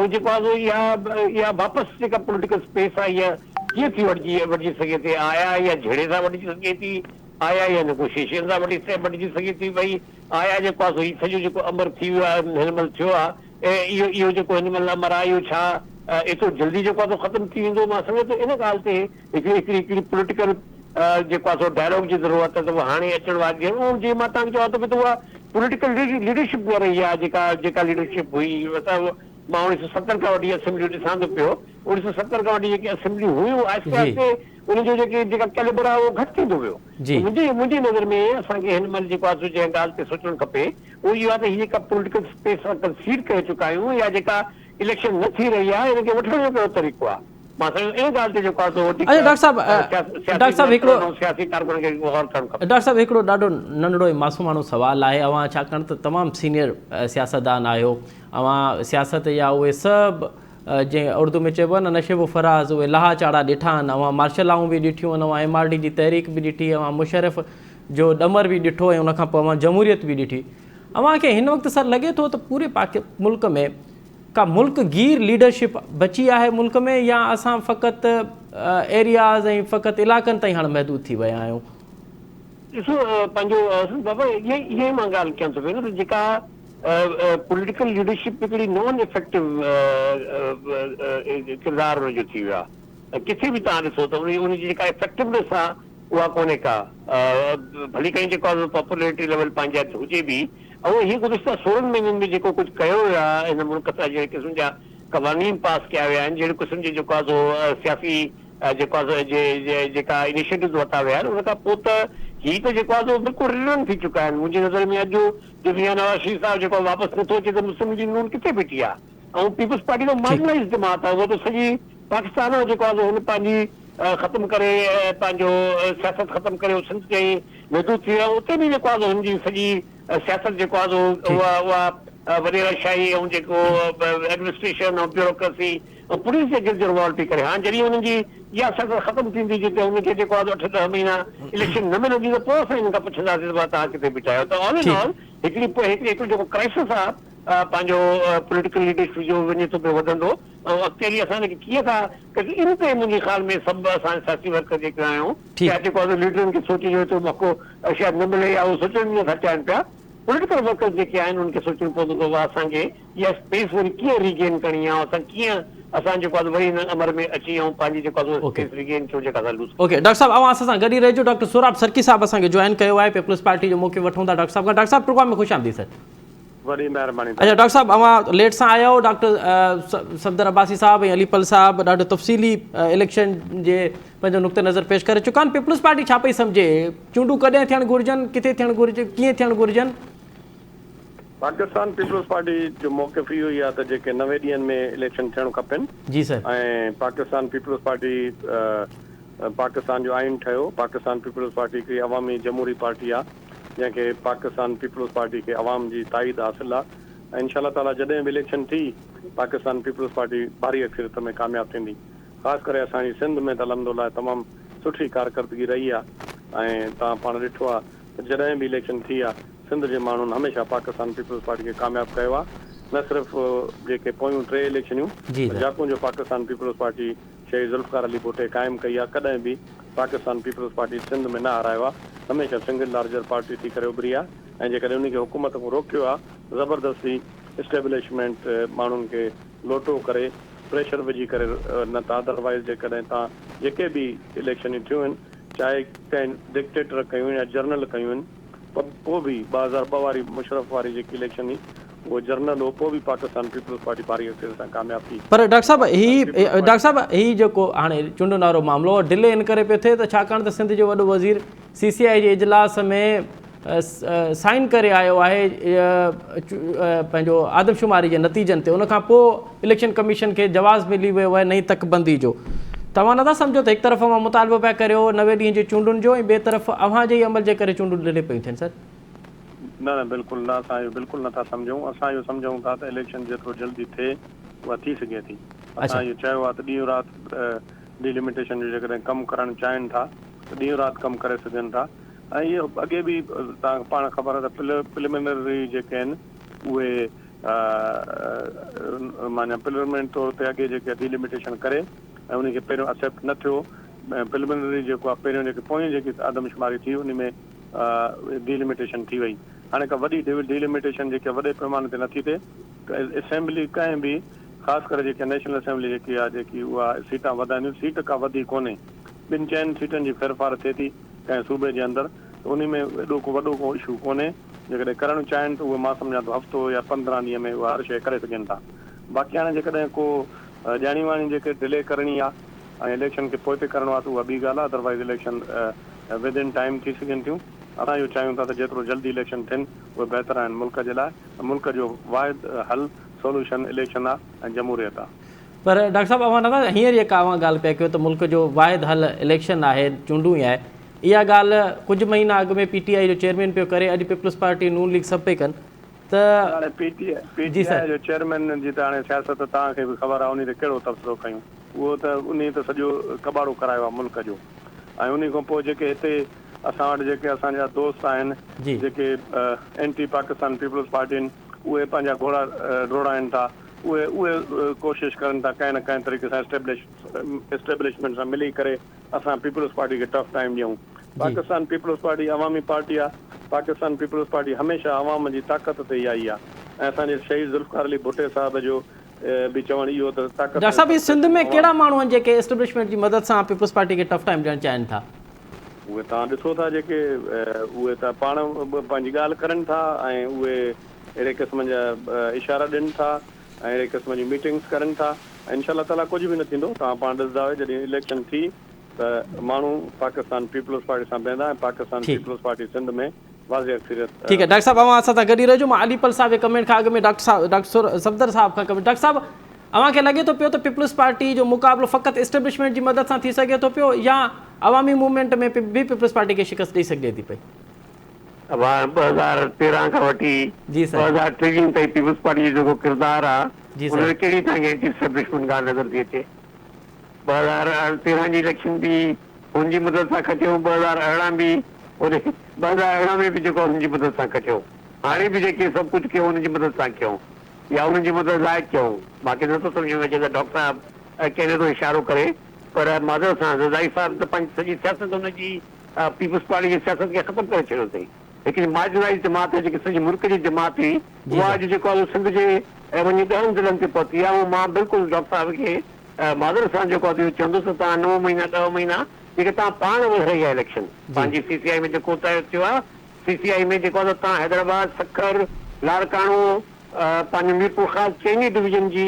۽ جيڪو آهي سو اها اها واپس جيڪا پوليٽيڪل اسپيس آهي اها ڪيئن ٿي وٺجي وٺجي سگهي ٿي آيا اها جهيڙي سان وٺجي سگهي ٿي آيا اها نيگوشيشن سان وٺي وٺجي سگهي ٿي ڀئي آيا جيڪو آهي سو هي سڄو جيڪو امر ٿي ويو آهي هن مهل ٿيو آهي اهو اهو جيڪو هن مهل امر آهي اهو ڇا ايترو جلدي جيڪو آهي سو ختم ٿي ويندو مان سمجهان ٿو ان ڳالهه تي هڪڙي هڪڙي هڪڙي پوليٽيڪل جيڪو آهي سو ڊائلاگ جي ضرورت آهي ته اها هاڻي اچڻ واري آهي اهو جيئن مان توهان کي چوان ٿو پيو ته اها پوليٽيڪل ليڊرشپ نه رهي آهي جيڪا جيڪا ليڊرشپ هئي اسان مان اوڻيهه سو 70 کان وٺي اسيمبليون ڏسان ٿو پيو اوڻيهه سو 70 کان وٺي جيڪي اسيمبليون هيون آهستي جي. آهستي ان جو جيڪي جيڪا ڪيليبر آهي اهو گهٽ ٿيندو ويو جي. منهنجي منهنجي نظر ۾ اسان کي هن مهل جيڪو آهي سو جنهن ڳالهه تي سوچڻ کپي اهو اهو آهي ته هي جيڪا پوليٽيڪل اسپيس اسان ڪنسيڊ ڪري چڪا آهيون يا جيڪا اليڪشن نه ٿي رهي آهي ان کي وٺڻ جو ڪهڙو طريقو آهي مان سمجهان ان ڳالهه تي جيڪو آهي سو وڌيڪ اچا ڊاڪٽر صاحب سياسي ڊاڪٽر صاحب هڪڙو سياسي ڪارڪنن کي غور ڪرڻ کپي. ڊاڪٽر صاحب هڪڙو ڏاڍو ننڍڙو ۽ معصوماڻو سوال آهي اوهان ڇاڪاڻ ته تمام سينيئر سياستدان آهيو اوهان سياست جا اهي سڀ جنهن اردو ۾ چئبو آهي نه نشيب و فراز اهي لاها چاڙها ڏٺا آهن اوهان مارشل لائون به ڏٺيون آهن اوهان ايم آر ڊي جي تحريڪ به ڏٺي اوهان مشرف جو ڏمر به ڏٺو ۽ ان کان پوء اوهان جمهوريت به ڏٺي اوهان کي هن وقت سر لڳي ٿو ته پوري پاڪ ملڪ ۾ ڪا ملڪ گير ليڊرشپ بچي آهي ملڪ ۾ يا اسان فقط ايرياز ۽ فقط علائقن تائين هاڻ محدود ٿي ويا آهيون؟ ڏسو پنهنجو حسن بابا اها ئي مان ڳالهه ڪيان ٿو پيو نه ته جيڪا پوليٽيڪل ليڊرشپ هڪڙي نان افيڪٽو ڪردار ان جو ٿي ويو آهي ڪٿي به توهان ڏسو ته ان جي جيڪا افيڪٽونيس آهي اها ڪونهي ڪا ڀلي کڻي جيڪو آهي پاپولرٽي ليول پنهنجي هٿ هجي به ۽ هي گذشته 16 مهينن ۾ جيڪو ڪجهه ڪيو ويو آهي هن ملڪ سان جهڙي قسم جا قوانين پاس ڪيا ويا آهن جهڙي قسم جي جيڪو آهي سو سياسي جيڪو آهي سو جيڪا انيشيٽوز ورتا ويا آهن ان کان پوء ته هي ته جيڪو آهي سو بلڪل رلن ٿي چڪا آهن منهنجي نظر ۾ اڄ جو ميان نواز شريف صاحب جيڪو واپس نٿو اچي ته مسلم ليگ نون ڪٿي بيٺي آهي ۽ پيپلز پارٽي ته مارجنلائز جماعت آهي اها ته سڄي پاڪستان جو جيڪو آهي سو هن پنهنجي ختم ڪري پنهنجو سياست ختم ڪري هو سنڌ تائين محدود ٿي ويو آهي اتي به جيڪو آهي سو هن جي سڄي سياست جيڪو آهي سو اها اها وڏيرا شاهي ۽ جيڪو ايڊمنسٽريشن ۽ بيوروڪريسي ۽ پوليس جي گرد ريوالو پئي ڪري هاڻ جڏهن انهن جي اها سياست ختم ٿيندي جتي انهن کي جيڪو آهي سو اٺ ڏهه مهينا اليڪشن نه ملندي ته پوء اسان انهن کان پڇنداسين ته ڀاء توهان ڪٿي بيٺا آهيو ته آل ان آل هڪڙي هڪڙي هڪڙو جيڪو ڪرائسس آهي پنهنجو پوليٽيڪل ليڊرشپ جو وڃي ٿو پيو وڌندو ۽ اڳتي هلي اسان کي ڪيئن ٿا ڪجي ان تي منهنجي خيال ۾ سڀ اسان سياسي ورڪر جيڪي آهيون يا جيڪو آهي ليڊرن کي سوچڻ جو ايترو موقعو شايد نه ملي يا هو سوچڻ به نٿا چاهين پيا پوليٽيڪل ورڪرز جيڪي آهن انهن کي سوچڻو پوندو ته اها اسان کي اها اسپيس وري ڪيئن ريگين ڪرڻي آهي اسان ڪيئن اسان جيڪو آهي وري هن امر ۾ اچي ۽ پنهنجي جيڪو آهي اسپيس ريگين ڪيون جيڪا اسان لوز اوڪي ڊاڪٽر صاحب اوهان اسان سان گڏ ئي رهجو ڊاڪٽر سهراب سرڪي صاحب اسان کي جوائن ڪيو آهي پيپلز پارٽي جو موقف وٺون ٿا ڊاڪٽر صاحب کان ڊاڪٽر صاحب پروگرام ۾ خوش آمديد سر. وڏي مهرباني اچا ڊاڪٽر صاحب اوهان ليٽ سان آيا آهيو ڊاڪٽر صفدر عباسي صاحب ۽ علي پل صاحب ڏاڍو تفصيلي اليڪشن جي پنهنجو نقطه نظر پيش ڪري چڪا آهن پيپلز پارٽي ڇا پئي سمجهي چونڊون ڪڏهن ٿيڻ گهرجن ڪٿي ٿيڻ گهرجن ڪيئن ٿيڻ گهرجن؟ پاڪستان پيپلز پارٽي جو موقف اهو ئي آهي ته جيڪي 90 ڏينهن ۾ اليڪشن ٿيڻ کپن جي سر. ۽ پاڪستان پيپلز پارٽي پاڪستان جو آئين ٺهيو پاڪستان پيپلز پارٽي هڪڙي عوامي جمهوري پارٽي آهي جنهن کي پاڪستان پيپلز پارٽي کي عوام جي تائيد حاصل آ ۽ انشاء الله تعاليٰ جڏهن به اليڪشن ٿي پاڪستان پيپلز پارٽي ڀاري اڪثريت ۾ ڪامياب ٿيندي. خاص ڪري اسان جي سنڌ ۾ ته الحمدالله تمام سٺي ڪارڪردگي رهي آ ۽ توهان پاڻ ڏٺو آ ته جڏهن به اليڪشن ٿي آ سنڌ جي ماڻهن هميشه پاڪستان پيپلز پارٽي کي ڪامياب ڪيو آ نه صرف جيڪي پويون ٽي اليڪشنيون پر جاڪون جو پاڪستان پيپلز پارٽي شهيد ذوالفقار علي ڀٽي قائم ڪئي آ ڪڏهن به پاڪستان پيپلز پارٽي سنڌ ۾ نه هارايو آ هميشه سنگل لارجر پارٽي ٿي ڪري اڀري آ ۽ جيڪڏهن انهي کي حڪومت کان روڪيو آ زبردستي اسٽيبلشمينٽ ماڻهن کي لوٽو ڪري پريشر وجهي ڪري نه ته ادروائيز جيڪڏهن تان جيڪي به اليڪشنيون ٿيون آهن چاهي ڪنهن ڊڪٽيٽر ڪيون يا جرنل ڪيون آهن پر پوء به 2002 واري مشرف واري جيڪي اليڪشن هئي اهو جرنل هو پوء به پاڪستان پيپلز پارٽي ڀاري اڪثريت سان ڪامياب ٿي. پر ڊاڪٽر صاحب پاڪستان هي پيپلز ڊاڪٽر پارٽي صاحب هي جيڪو هاڻي چونڊن وارو معاملو ڊلي ان ڪري پيو ٿئي ته ڇاڪاڻ ته سنڌ جو وڏو وزير سي سي آء جي اجلاس ۾ سائن ڪري آيو آهي پنهنجو آدمشماري جي نتيجن تي ان کان پوء اليڪشن ڪميشن کي جواز ملي ويو آهي نئين تڪبندي جو توهان نٿا سمجهو ته هڪ طرف اوهان مطالبو پيا ڪريو 90 ڏينهن جي چونڊن جو ۽ ٻئي طرف اوهان جي ئي عمل جي ڪري چونڊون ڊلي پيون ٿين سر. نه نه بلڪل نه اسان اهو بلڪل نٿا سمجهون اسان اهو سمجهون ٿا ته اليڪشن جيترو جلدي ٿئي اها ٿي سگهي ٿي اسان اهو چيو آهي ته ڏينهن رات ڊيلميٽيشن جو جيڪڏهن ڪم ڪرڻ چاهين ٿا ته ڏينهن رات ڪم ڪري سگهن ٿا ۽ اهو اڳي به توهان کي پاڻ خبر آهي ته پليمنري جيڪي آهن اهي معنيٰ پليمنري طور تي اڳي جيڪي ڊيلميٽيشن ڪري ۽ ان کي پهريون اڪسيپٽ نه ٿيو پليمنري جيڪو آهي پهريون جيڪي پوئين جيڪي آدمشماري ٿي ان ۾ ڊيلميٽيشن ٿي وئي هاڻي ڪا وڏي ڊيلميٽيشن جيڪي وڏي پيماني تي نٿي ٿئي ته اسيمبلي ڪنهن به خاص ڪري جيڪي نيشنل اسيمبلي جيڪي آهي جيڪي اها سيٽان وڌائينديون سيٽ ڪا وڌي ڪونهي ٻن چئن سيٽن جي ڦيرڦار ٿئي ٿي ڪنهن صوبي جي اندر ته انهي ۾ ايڏو ڪو وڏو ڪو اشو ڪونهي جيڪڏهن ڪرڻ چاهين ته اهو مان سمجهان ٿو هفتو يا 15 ڏينهن ۾ اها هر شيء ڪري سگهن ٿا باقي هاڻي جيڪڏهن ڪو ڄاڻي واڻي جيڪي ڊلي ڪرڻي آ ۽ اليڪشن کي پوئتي ڪرڻو آ ته اها ٻي ڳالهه آ otherwise election with in time ٿي سگهن ٿيون اسان اهو چاهيون ٿا ته جيترو جلدي اليڪشن ٿين اهي بهتر آهن ملڪ جي لاء ملڪ جو واحد حل سولوشن اليڪشن آ ۽ جمهوريت آ. پر ڊاڪٽر صاحب اوهان نٿا هينئر جيڪا اوهان ڳالهه پيا ڪيو ته ملڪ جو واحد حل اليڪشن آهي چونڊون ئي آهي اها ڳالهه ڪجهه مهينا اڳ ۾ پي ٽي آء جو چيئرمين پيو ڪري اڄ پيپلز پارٽي نون ليگ سڀ پئي ڪن ته هاڻي پي ٽي پي جي ٽي آء سر. جو چيئرمين جي ته هاڻي سياست توهان کي به خبر آهي انهي تي ڪهڙو تبصرو ڪيون اهو ته انهي ته سڄو ڪٻاڙو ڪرايو آهي ملڪ جو ۽ انهي کان پوء جيڪي هتي اسان وٽ جيڪي اسان جا دوست آهن جي. جيڪي اينٽي پاڪستان پيپلز پارٽي آهن اهي پنهنجا گهوڙا ڊوڙائن ٿا اهي اهي ڪوشش ڪرن ٿا ڪنهن نه ڪنهن طريقي سان اسٽيبلش اسٽيبلشمينٽ سان ملي ڪري اسان پيپلز پارٽي کي ٽف ٽائيم ڏيون. پاڪستان پيپلز پارٽي عوامي پارٽي آ، پاڪستان پيپلز پارٽي هميشه عوام جي طاقت تي ئي آئي آ ۽ اسان جي شهيد ذوالفقار علي ڀٽي صاحب جو به چوڻ اهو ته طاقت ڊاڪٽر ۽ صاحب هي سڀ سنڌ ڪجهه ۾ عوام ڪهڙا ماڻهو آهن جيڪي اسٽيبلشمينٽ جي مدد سان پيپلز پارٽي کي ٽف ٽائيم ڏيڻ چاهين ٿا؟ اهي توهان ڏسو ٿا جيڪي اهي ته پاڻ به پنهنجي ڳالهه ڪرن ٿا ۽ اهي اهڙي قسم جا اشارا ڏين ٿا ۽ اهڙي قسم جون ميٽنگس ڪرن ٿا ۽ انشاء الله تعاليٰ ڪجهه به نه ٿيندو توهان پاڻ ڏسندا جڏهن اليڪشن ٿي ته ماڻهو پاڪستان پيپلز پارٽي سان بيهندا ۽ پاڪستان ٺيڪ. پيپلز پارٽي سنڌ ۾ واضح اڪثريت ٺيڪ آهي ڊاڪٽر صاحب اوهان اسان سان گڏ ئي رهجو مان علي پل صاحب جي ڪمينٽ کان اڳ ۾ ڊاڪٽر صاحب ڊاڪٽر صفدر صاحب کان ڪمينٽ ڊاڪٽر صاحب اوهان کي لڳي ٿو پيو ته پيپلز پارٽي جو مقابلو فقط اسٽيبلشمينٽ جي مدد سان ٿي سگهي ٿو پيو يا عوامي موومينٽ ۾ به پيپلز پارٽي کي شڪست ڏئي سگهجي ٿي پئي؟ اوهان 2013 کان وٺي جي سائين. 2023 تائين پيپلز پارٽي جو جيڪو ڪردار آ جي ان سائين. ۾ ڪهڙي توهان کي اينٽي اسٽيبلشمينٽ ڳالهه نظر ٿي اچي؟ 2013 جي اليڪشن به هن جي مدد سان کٽيو، 2018 به هن 2018 ۾ به جيڪو هن جي مدد سان کٽيو، هاڻي به جيڪي سڀ ڪجهه ڪيو هن جي مدد سان ڪيو يا انهن جي مدد لاء ڪيو. مان کي نٿو سمجهه ۾ اچي ته ڊاڪٽر صاحب ڪنهن ڏي ٿو اشارو ڪري پر معذرت سان زرداري صاحب ته پنهنجي سڄي سياست هن جي پيپلز پارٽي جي سياست کي ختم ڪري ڇڏيو اٿئي. هڪڙي مارجنلائيز جماعت جيڪي سڄي ملڪ جي جماعت هئي اها اڄ جيڪو آهي سو سنڌ جي وڃي ڏهن ضلعن تي پهتي آهي. مان بلڪل ڊاڪٽر صاحب کي معذرت سان جيڪو آهي اهو چوندس ته توهان نو مهينا ڏهه مهينا جيڪي توهان پاڻ وڌرائي آهي اليڪشن پنهنجي سي سي آء ۾ جيڪو طئي ٿيو آهي سي سي آء ۾ جيڪو آهي توهان حيدرآباد، سکر، لاڙڪاڻو، پنهنجو ميرپورخاص چئني ڊويزن جي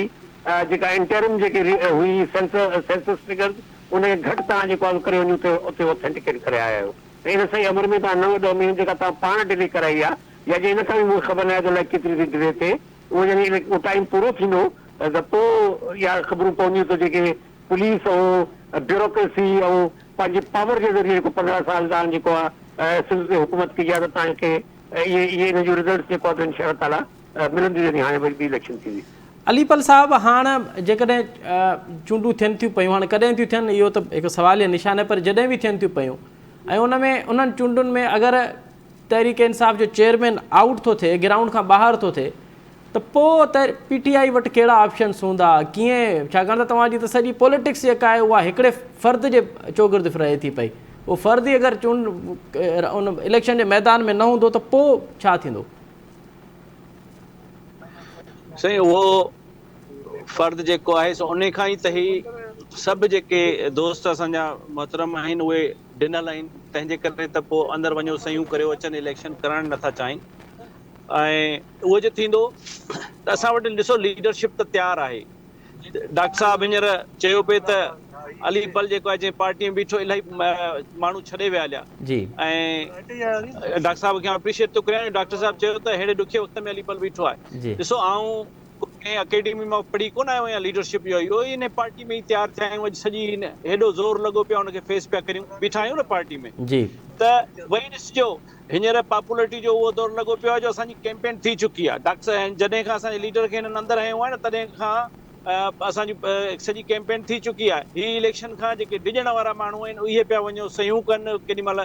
جيڪا انٽرم جيڪي هئي سينسس فگرز ان کي گهٽ توهان جيڪو آهي ڪري وڃي اتي اتي اوٿينٽيڪيٽ ڪري آيا آهيو ته ان سڄي امر ۾ توهان نو ڏهه مهينن جيڪا توهان پاڻ ڊلي ڪرائي آهي يا جي ان کان به مون کي خبر ناهي ته الائي ڪيتري ٿي ڊلي ٿئي اهو يعني اهو ٽائيم پورو ٿيندو ته پوء اها خبرون پونديون ته جيڪي پوليس ۽ بيوروڪريسي ۽ پنهنجي پاور جي ذريعي جيڪو 15 سال توهان جيڪو آهي سنڌ تي حڪومت ڪئي آهي ته توهان کي اهي اهي ان جون رزلٽس جيڪو آهي انشاء الله تعاليٰ ملنديون يعني هاڻي وري ٻي اليڪشن ٿيندي. علي پل صاحب هاڻ جيڪڏهن چونڊون ٿين ٿيون پيون هاڻ ڪڏهن ٿيون ٿين اهو ته هڪ سواليه نشان آهي پر جڏهن به ٿين ٿيون پيون ۽ ان ۾ انهن چونڊن ۾ اگر تحريڪ انصاف جو چيئرمين آئوٽ ٿو ٿئي گرائونڊ کان ٻاهر ٿو ٿئي ته پوء ته پي ٽي آء وٽ ڪهڙا آپشنس هوندا ڪيئن ڇاڪاڻ ته توهان جي ته سڄي پوليٽڪس جيڪا آهي اها هڪڙي فرد جي چوگرد رهي ٿي پئي اهو فرد ئي اگر چونڊ ان اليڪشن جي ميدان ۾ نه هوندو ته پوء ڇا ٿيندو؟ سائين اهو فرد جيڪو آهي سو انهي کان ئي ته هي سڀ جيڪي دوست اسان جا محترم آهن اهي ڊنل آهن تنهن جي ڪري ته پوء اندر وڃو صحيحون ڪريو اچن اليڪشن ڪرائڻ نٿا چاهين ۽ اهو جي ٿيندو ته اسان وٽ ڏسو ليڊرشپ ته تيار آهي ڊاڪٽر صاحب هينئر چيو پئي ته علي پل جيڪو آهي جنهن پارٽي ۾ بيٺو الاهي ماڻهو ڇڏي ويا هليا جي ۽ ڊاڪٽر صاحب کي اپريشيٽ ٿو ڪريان ڊاڪٽر صاحب چيو ته ههڙي ڏکي وقت ۾ علي پل بيٺو آهي جي ڏسو آئون ڪنهن اڪيڊمي مان پڙهي ڪونه آيو آهيان ليڊرشپ جو اهو ئي ان پارٽي ۾ ئي تيار ٿيا آهيون اڄ سڄي هيڏو زور لڳو پيو آهي ان کي فيس پيا ڪريون بيٺا آهيون نه پارٽي ۾ جي ته وئي ڏسجو هينئر پاپولرٽي جو اهو دور لڳو پيو آهي جو اسان جي ڪيمپين ٿي چڪي آهي. ڊاڪٽر صاحب جڏهن کان اسان جي ليڊر کي هنن اندر هنيو آهي نه تڏهن کان اسان جي سڄي ڪيمپين ٿي چڪي آهي. هي اليڪشن کان جيڪي ڊڄڻ وارا ماڻهو آهن اهي پيا وڃو صحيحون ڪن ڪيڏي مهل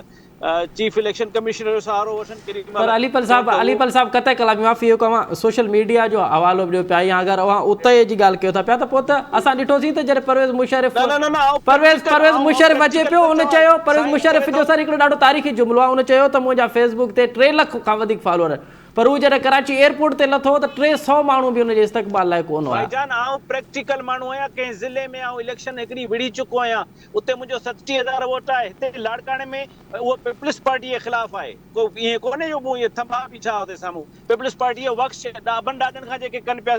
چيف اليڪشن ڪمشنر جو سهارو وٺن ڪيڏي پر مهل علي پل چون صاحب ته علي اهو پل صاحب قطع ڪلامي معافي اهو اوهان سوشل ميڊيا جو حوالو به ڏيو پيا يا اگر اوهان اتي جي ڳالهه ڪيو ٿا پيا ته پوء ته اسان ڏٺوسين ته جڏهن پرويز مشرف نه نه نه نه آئون پرويز پريڪٽيڪل پرويز آئون مشرف اچي پريڪٽيڪل پيو پيو ان چوان چيو پرويز سائين مشرف چوي جو ٿو سر هڪڙو ڏاڍو تاريخي جملو آهي ان چيو ته منهنجا فيس بڪ تي 3 لک کان وڌيڪ فالوور آهن پر هو جڏهن ڪراچي ايئرپورٽ تي لٿو ته 300 ماڻهو به ان جي استقبال لاء ڪونه هيا. ڀائيجان آئون پريڪٽيڪل ماڻهو آهيان ڪنهن ضلعي ۾ آئون اليڪشن هڪڙي وڙهي چڪو آهيان اتي منهنجو 37 هزار ووٽ آهي هتي لاڙڪاڻي ۾ اهو پيپلز پارٽي جي خلاف آهي ڪو ائين ڪونهي جو مون اهي ٿنڀا بيٺا اتي سامهون پيپلز پارٽي جو وقش ابن ڏاڏن کان جيڪي ڪن پيا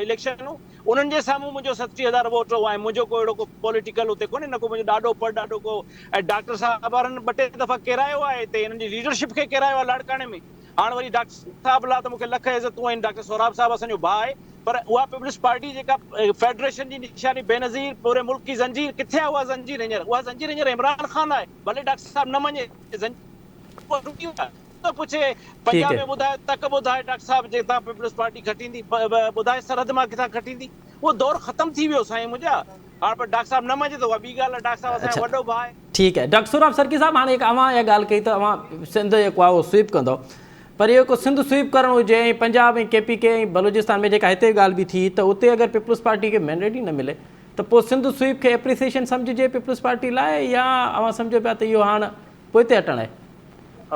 اليڪشنون انهن جي سامهون منهنجو 37 هزار ووٽ هو ۽ منهنجو ڪو اهڙو ڪو پوليٽيڪل اتي ڪونهي نه ڪو منهنجو ڏاڏو پڙ ڏاڏو ڪو ۽ ڊاڪٽر صاحب وارن ٻه ٽي دفعا ڪيرايو آهي هتي انهن جي ليڊرشپ کي ڪيرايو آهي لاڙڪاڻي ۾ هاڻ وري ڊاڪٽر صاحب لاء ته مون کي لک عزتون آهن ڊاڪٽر سهراب صاحب اسان جو ڀاء آهي پر اها پيپلز پارٽي جيڪا فيڊريشن جي نشاني بينظير پوري ملڪ ڪي زنجير ڪٿي آهي اها زنجير هينئر اها زنجير هينئر عمران خان آهي ڀلي ڊاڪٽر صاحب نه مڃي زنجير اها ٽٽي وئي آهي ٿو پڇي پنجاب ۾ ٻڌاء تڪ ٻڌاء ڊاڪٽر صاحب جي تان پيپلز پارٽي کٽيندي ٻڌاء سرحد مان ڪٿان کٽيندي اهو دور ختم ٿي ويو سائين منهنجا هاڻ پر ڊاڪٽر صاحب نه مڃي ته اها ٻي ڳالهه آهي ڊاڪٽر صاحب اسان جو وڏو ڀاء آهي. ٺيڪ آهي ڊاڪٽر سهراب سرڪي صاحب هاڻي هڪ اوهان اها ڳالهه ڪئي ته اوهان سنڌ جيڪو آهي اهو سوئيپ ڪندو پر اهو ڪو سنڌ سوئيپ ڪرڻ هجي ۽ پنجاب ۽ ڪي پي ڪي ۽ بلوچستان ۾ جيڪا هتي ڳالهه به ٿي ته اتي اگر پيپلز پارٽي کي مينڊيٽ ئي نه ملي ته پوء سنڌ سوئيپ کي ايپريسيشن سمجهجي پيپلز پارٽي لاء يا اوهان سمجهو پيا ته اهو هاڻ پوئتي هٽڻ آهي.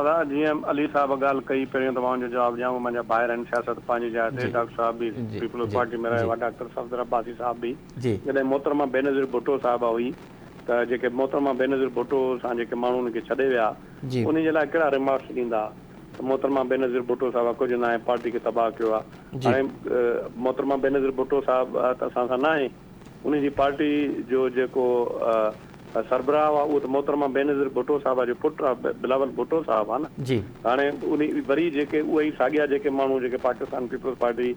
ادا جيئن علي صاحب ڳالهه ڪئي پهريون ته مان ان جو جواب ڏيان اهي منهنجا ڀائر آهن سياست پنهنجي جاء تي ڊاڪٽر صاحب به پيپلز پارٽي ۾ رهيو آهي ڊاڪٽر صفدر عباسي صاحب به جڏهن محترمه بينظير ڀٽو صاحبه هئي ته جيڪي محترمه بينظير ڀٽو سان جيڪي ماڻهو ان کي ڇڏي ويا انهي جي لاء ڪهڙا ريمارڪس ڏيندا ته محترمه بينظير ڀٽو صاحبه ڪجهه ناهي پارٽي کي تباهه ڪيو آهي هاڻي محترمه بينظير ڀٽو صاحب ته اسان سان ناهي انهي جي پارٽي جو جيڪو سربراهه آ اهو ته محترمه بينظير ڀٽو صاحبه جو پٽ آ بلاول ڀٽو صاحب آ نه هاڻي انهي وري جيڪي اهي ئي ساڳيا جيڪي ماڻهو جيڪي پاڪستان پيپلز پارٽي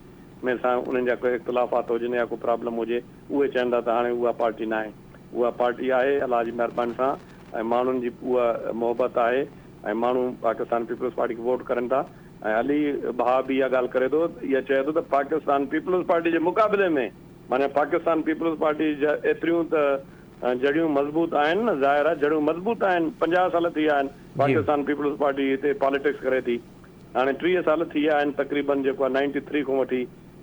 ۾ سان انهن جا ڪو اختلافات هجن يا ڪو پرابلم هجي اهي چون ٿا ته هاڻي اها پارٽي ناهي اها پارٽي آهي الله جي مهرباني سان ۽ ماڻهن جي اها محبت آهي ۽ ماڻهو پاڪستان پيپلز پارٽي کي ووٽ ڪرن ٿا ۽ علي ڀاء به اها ڳالهه ڪري ٿو اها چئي ٿو ته پاڪستان پيپلز پارٽي جي مقابلي ۾ معنيٰ پاڪستان پيپلز پارٽي جا ايتريون ته جڙيون مضبوط آهن نه ظاهر آهي جڙيون مضبوط آهن 50 سال ٿي ويا آهن پاڪستان پيپلز پارٽي هتي پاليٽڪس ڪري ٿي هاڻي 30 سال ٿي ويا آهن تقريبن جيڪو آهي نائنٽي ٿري کان وٺي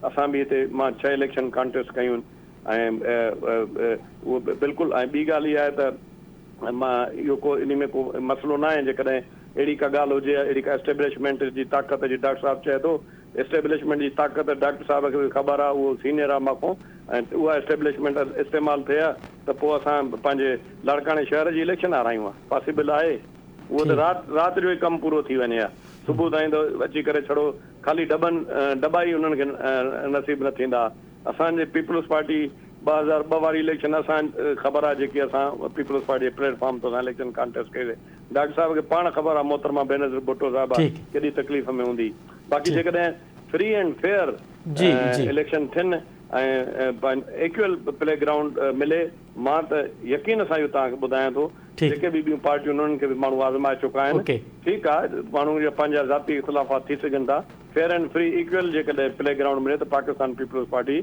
اسان به هتي مان ڇهه اليڪشن ڪانٽيسٽ ڪيون آهن ۽ اهو بلڪل ۽ ٻي ڳالهه اها آهي ته مان اهو ڪو انهي ۾ ڪو مسئلو ناهي جيڪڏهن اهڙي ڪا ڳالهه هجي اهڙي ڪا اسٽيبلشمينٽ جي طاقت جي ڊاڪٽر صاحب چئي ٿو اسٽيبلشمينٽ جي طاقت ڊاڪٽر صاحب کي به خبر آ اهو سينيئر آ مان کون ۽ اها اسٽيبلشمينٽ استعمال ٿئي ها ته پوء اسان پنهنجي لاڙڪاڻي شهر جي اليڪشن هارايون ها پاسيبل آهي اهو ته رات رات جو ئي ڪم پورو ٿي وڃي ها صبح تائين ته اچي ڪري ڇڙو خالي ڊٻن ڊٻا ئي انهن کي نصيب نه ٿيندا ها اسان جي پيپلز پارٽي 2002 واري اليڪشن اسان خبر آ جيڪي اسان پيپلز پارٽي جي پليٽ فارم تان اليڪشن ڪانٽيسٽ ڪئي سي ڊاڪٽر صاحب کي پاڻ خبر آ محترمه بينظير ڀٽو صاحبه ڪيڏي تڪليف ۾ هوندي باقي جيڪڏهن فري اينڊ فيئر اليڪشن ٿين ۽ ايڪوئل پلي گرائونڊ ملي مان ته يقين سان اهو توهان کي ٻڌايان ٿو جيڪي به ٻيون پارٽيون آهن انهن کي به ماڻهو آزمائي چڪا آهن. ٺيڪ آهي ماڻهن جا پنهنجا ذاتي اختلافات ٿي سگهن ٿا. فيئر اينڊ فري ايڪوئل جيڪڏهن پلي گرائونڊ ملي ته پاڪستان پيپلز پارٽي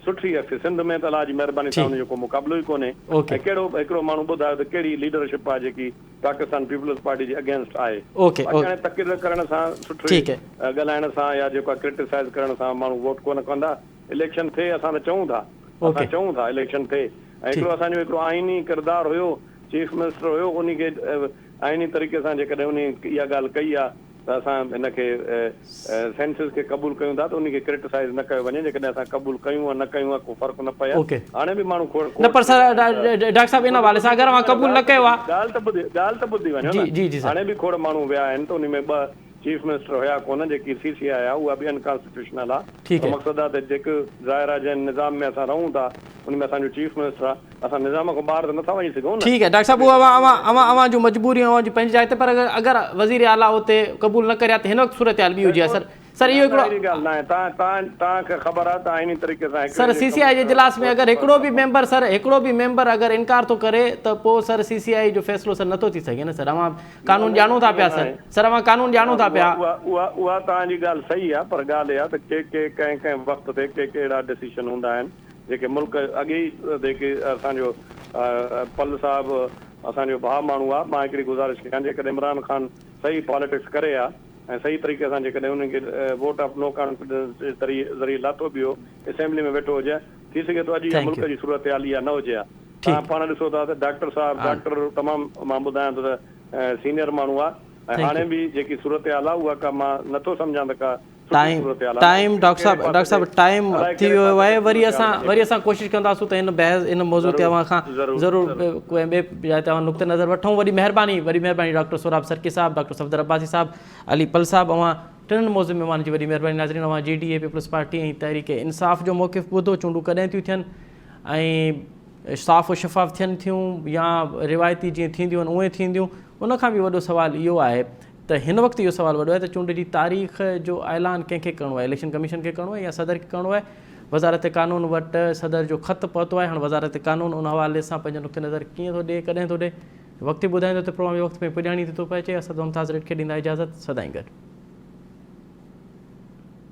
سٺي اکي سنڌ ۾ ته الله جي مهرباني سان ان جو ڪو مقابلو ئي ڪونهي ۽ ڪهڙو هڪڙو ماڻهو ٻڌايو ته ڪهڙي ليڊرشپ آهي جيڪي پاڪستان پيپلز پارٽي جي اگينسٽ آهي. باقي هاڻي تقرير ڪرڻ سان سٺي ڳالهائڻ سان يا جيڪو آهي ڪرٽيسائز ڪرڻ سان ماڻهو ووٽ ڪونه ڪندا. اليڪشن ٿئي اسان ته چئون ٿا اسان چئون ٿا اليڪشن ٿئي ۽ هڪڙو اسان جو هڪڙو آئيني ڪردار هيو چيف منسٽر هيو انهي کي آئيني طريقي سان جيڪڏهن انهي اها ڳالهه ڪئي آ ته اسان هن کي سينسز کي قبول ڪيون ٿا ته انهي کي ڪرٽيسائز نه ڪيو وڃي جيڪڏهن اسان قبول ڪيون ها نه ڪيون ها ڪو فرق نه پئي ها هاڻي به ماڻهو کوڙ نه پر سر ڊاڪٽر صاحب ان حوالي سان اگر اوهان قبول نه ڪيو ها ڳالهه ته ٻڌي ڳالهه ته ٻڌي وڃو نه هاڻي به کوڙ ماڻهو ويا آهن ته انهي ۾ ٻه چيف منسٽر هيا ڪونه جيڪي سي سي آء آ اها به انڪانسٽيٽيوشنل آ پر مقصد آ ته جيڪو ظاهر آ جنهن نظام ۾ اسان رهون ٿا ان ۾ اسان جو چيف منسٽر آ اسان نظام کان ٻاهر ته نٿا وڃي سگهون نه. ٺيڪ آ ڊاڪٽر صاحب اهو اوهان اوهان اوهان اوهان جون مجبوريون اوهان جون پنهنجي جاء تي پر اگر اگر وزير اعليٰ اتي قبول نه ڪري ها ته هن وقت صورتحال ٻي هجي ها سر سر اهو هڪڙو. اهڙي ڳالهه ناهي تان تان تان کي خبر آ ته آئيني طريقي سان هڪڙي سر سي سي آء جي اجلاس ۾ اگر هڪڙو به ميمبر سر هڪڙو به ميمبر اگر انڪار ٿو ڪري ته پوء سر سي سي آء جو فيصلو سر نٿو ٿي سگهي نه سر اوهان قانون ڄاڻو ٿا پيا سر سر اوهان قانون ڄاڻو ٿا پيا. اها اها توهان جي ڳالهه صحيح آهي پر ڳالهه اها ته ڪي ڪي ڪنهن ڪنهن وقت تي ڪي ڪي اهڙا ڊسيشن هوندا آهن جيڪي ملڪ اڳي ئي جيڪي اسان جو پل صاحب اسان جو ڀاء ماڻهو آهي مان هڪڙي گذارش ڪيان جيڪڏهن عمران خان صحيح پاليٽڪس ڪري ها ۽ صحيح طريقي سان جيڪڏهن انهن کي ووٽ آف نو ڪانفيڊنس جي ذريعي لاٿو به هو اسيمبلي ۾ ويٺو هجي ها ٿي سگهي ٿو اڄ اها ملڪ جي صورتحال اها نه هجي ها توهان پاڻ ڏسو ٿا ته ڊاڪٽر صاحب ڊاڪٽر تمام مان ٻڌايان ٿو ته سينئر ماڻهو آ ۽ هاڻي به جيڪي صورتحال آ اها ڪا مان نٿو سمجهان ته ڪا سٺي صورتحال آ ٽائيم ڊاڪٽر صاحب ڊاڪٽر صاحب ٽائيم ٿي ويو آهي وري اسان وري اسان ڪوشش ڪنداسون ته هن بحث ان موضوع تي اوهان کان ضرور ڪنهن ٻئي جاء تي اوهان نقطه نظر وٺون وڏي مهرباني وڏي مهرباني ڊاڪٽر سهراب سرڪي صاحب ڊاڪٽر صفدر عباسي صاحب علي پل صاحب اوهان ٽنهن موضوع ۾ مهمانن جي وڏي مهرباني ناظرين اوهان جي ڊي اي پيپلز پارٽي ۽ تحريڪ انصاف جو موقف ٻڌو چونڊون ڪڏهن ٿيون ٿين ۽ صاف و شفاف ٿين ٿيون يا روايتي جيئن ٿينديون آهن اونئين ٿينديون ان کان به وڏو سوال اهو آهي ته هن وقت اهو سوال وڏو آهي ته چونڊ جي تاريخ جو اعلان ڪنهن کي ڪرڻو آهي اليڪشن ڪميشن کي ڪرڻو آهي يا صدر کي ڪرڻو آهي وزارت قانون وٽ صدر جو خط پهتو آهي هاڻ وزارت قانون ان حوالي سان پنهنجو نقطه نظر ڪيئن ٿو ڏي ڪڏهن ٿو ڏي وقت ئي ٻڌائيندو ته پروگرام جي وقت ۾ پڄاڻي تي ٿو پهچي اسد ممتاز ريڊ کي ڏيندا اجازت سدائين گڏ.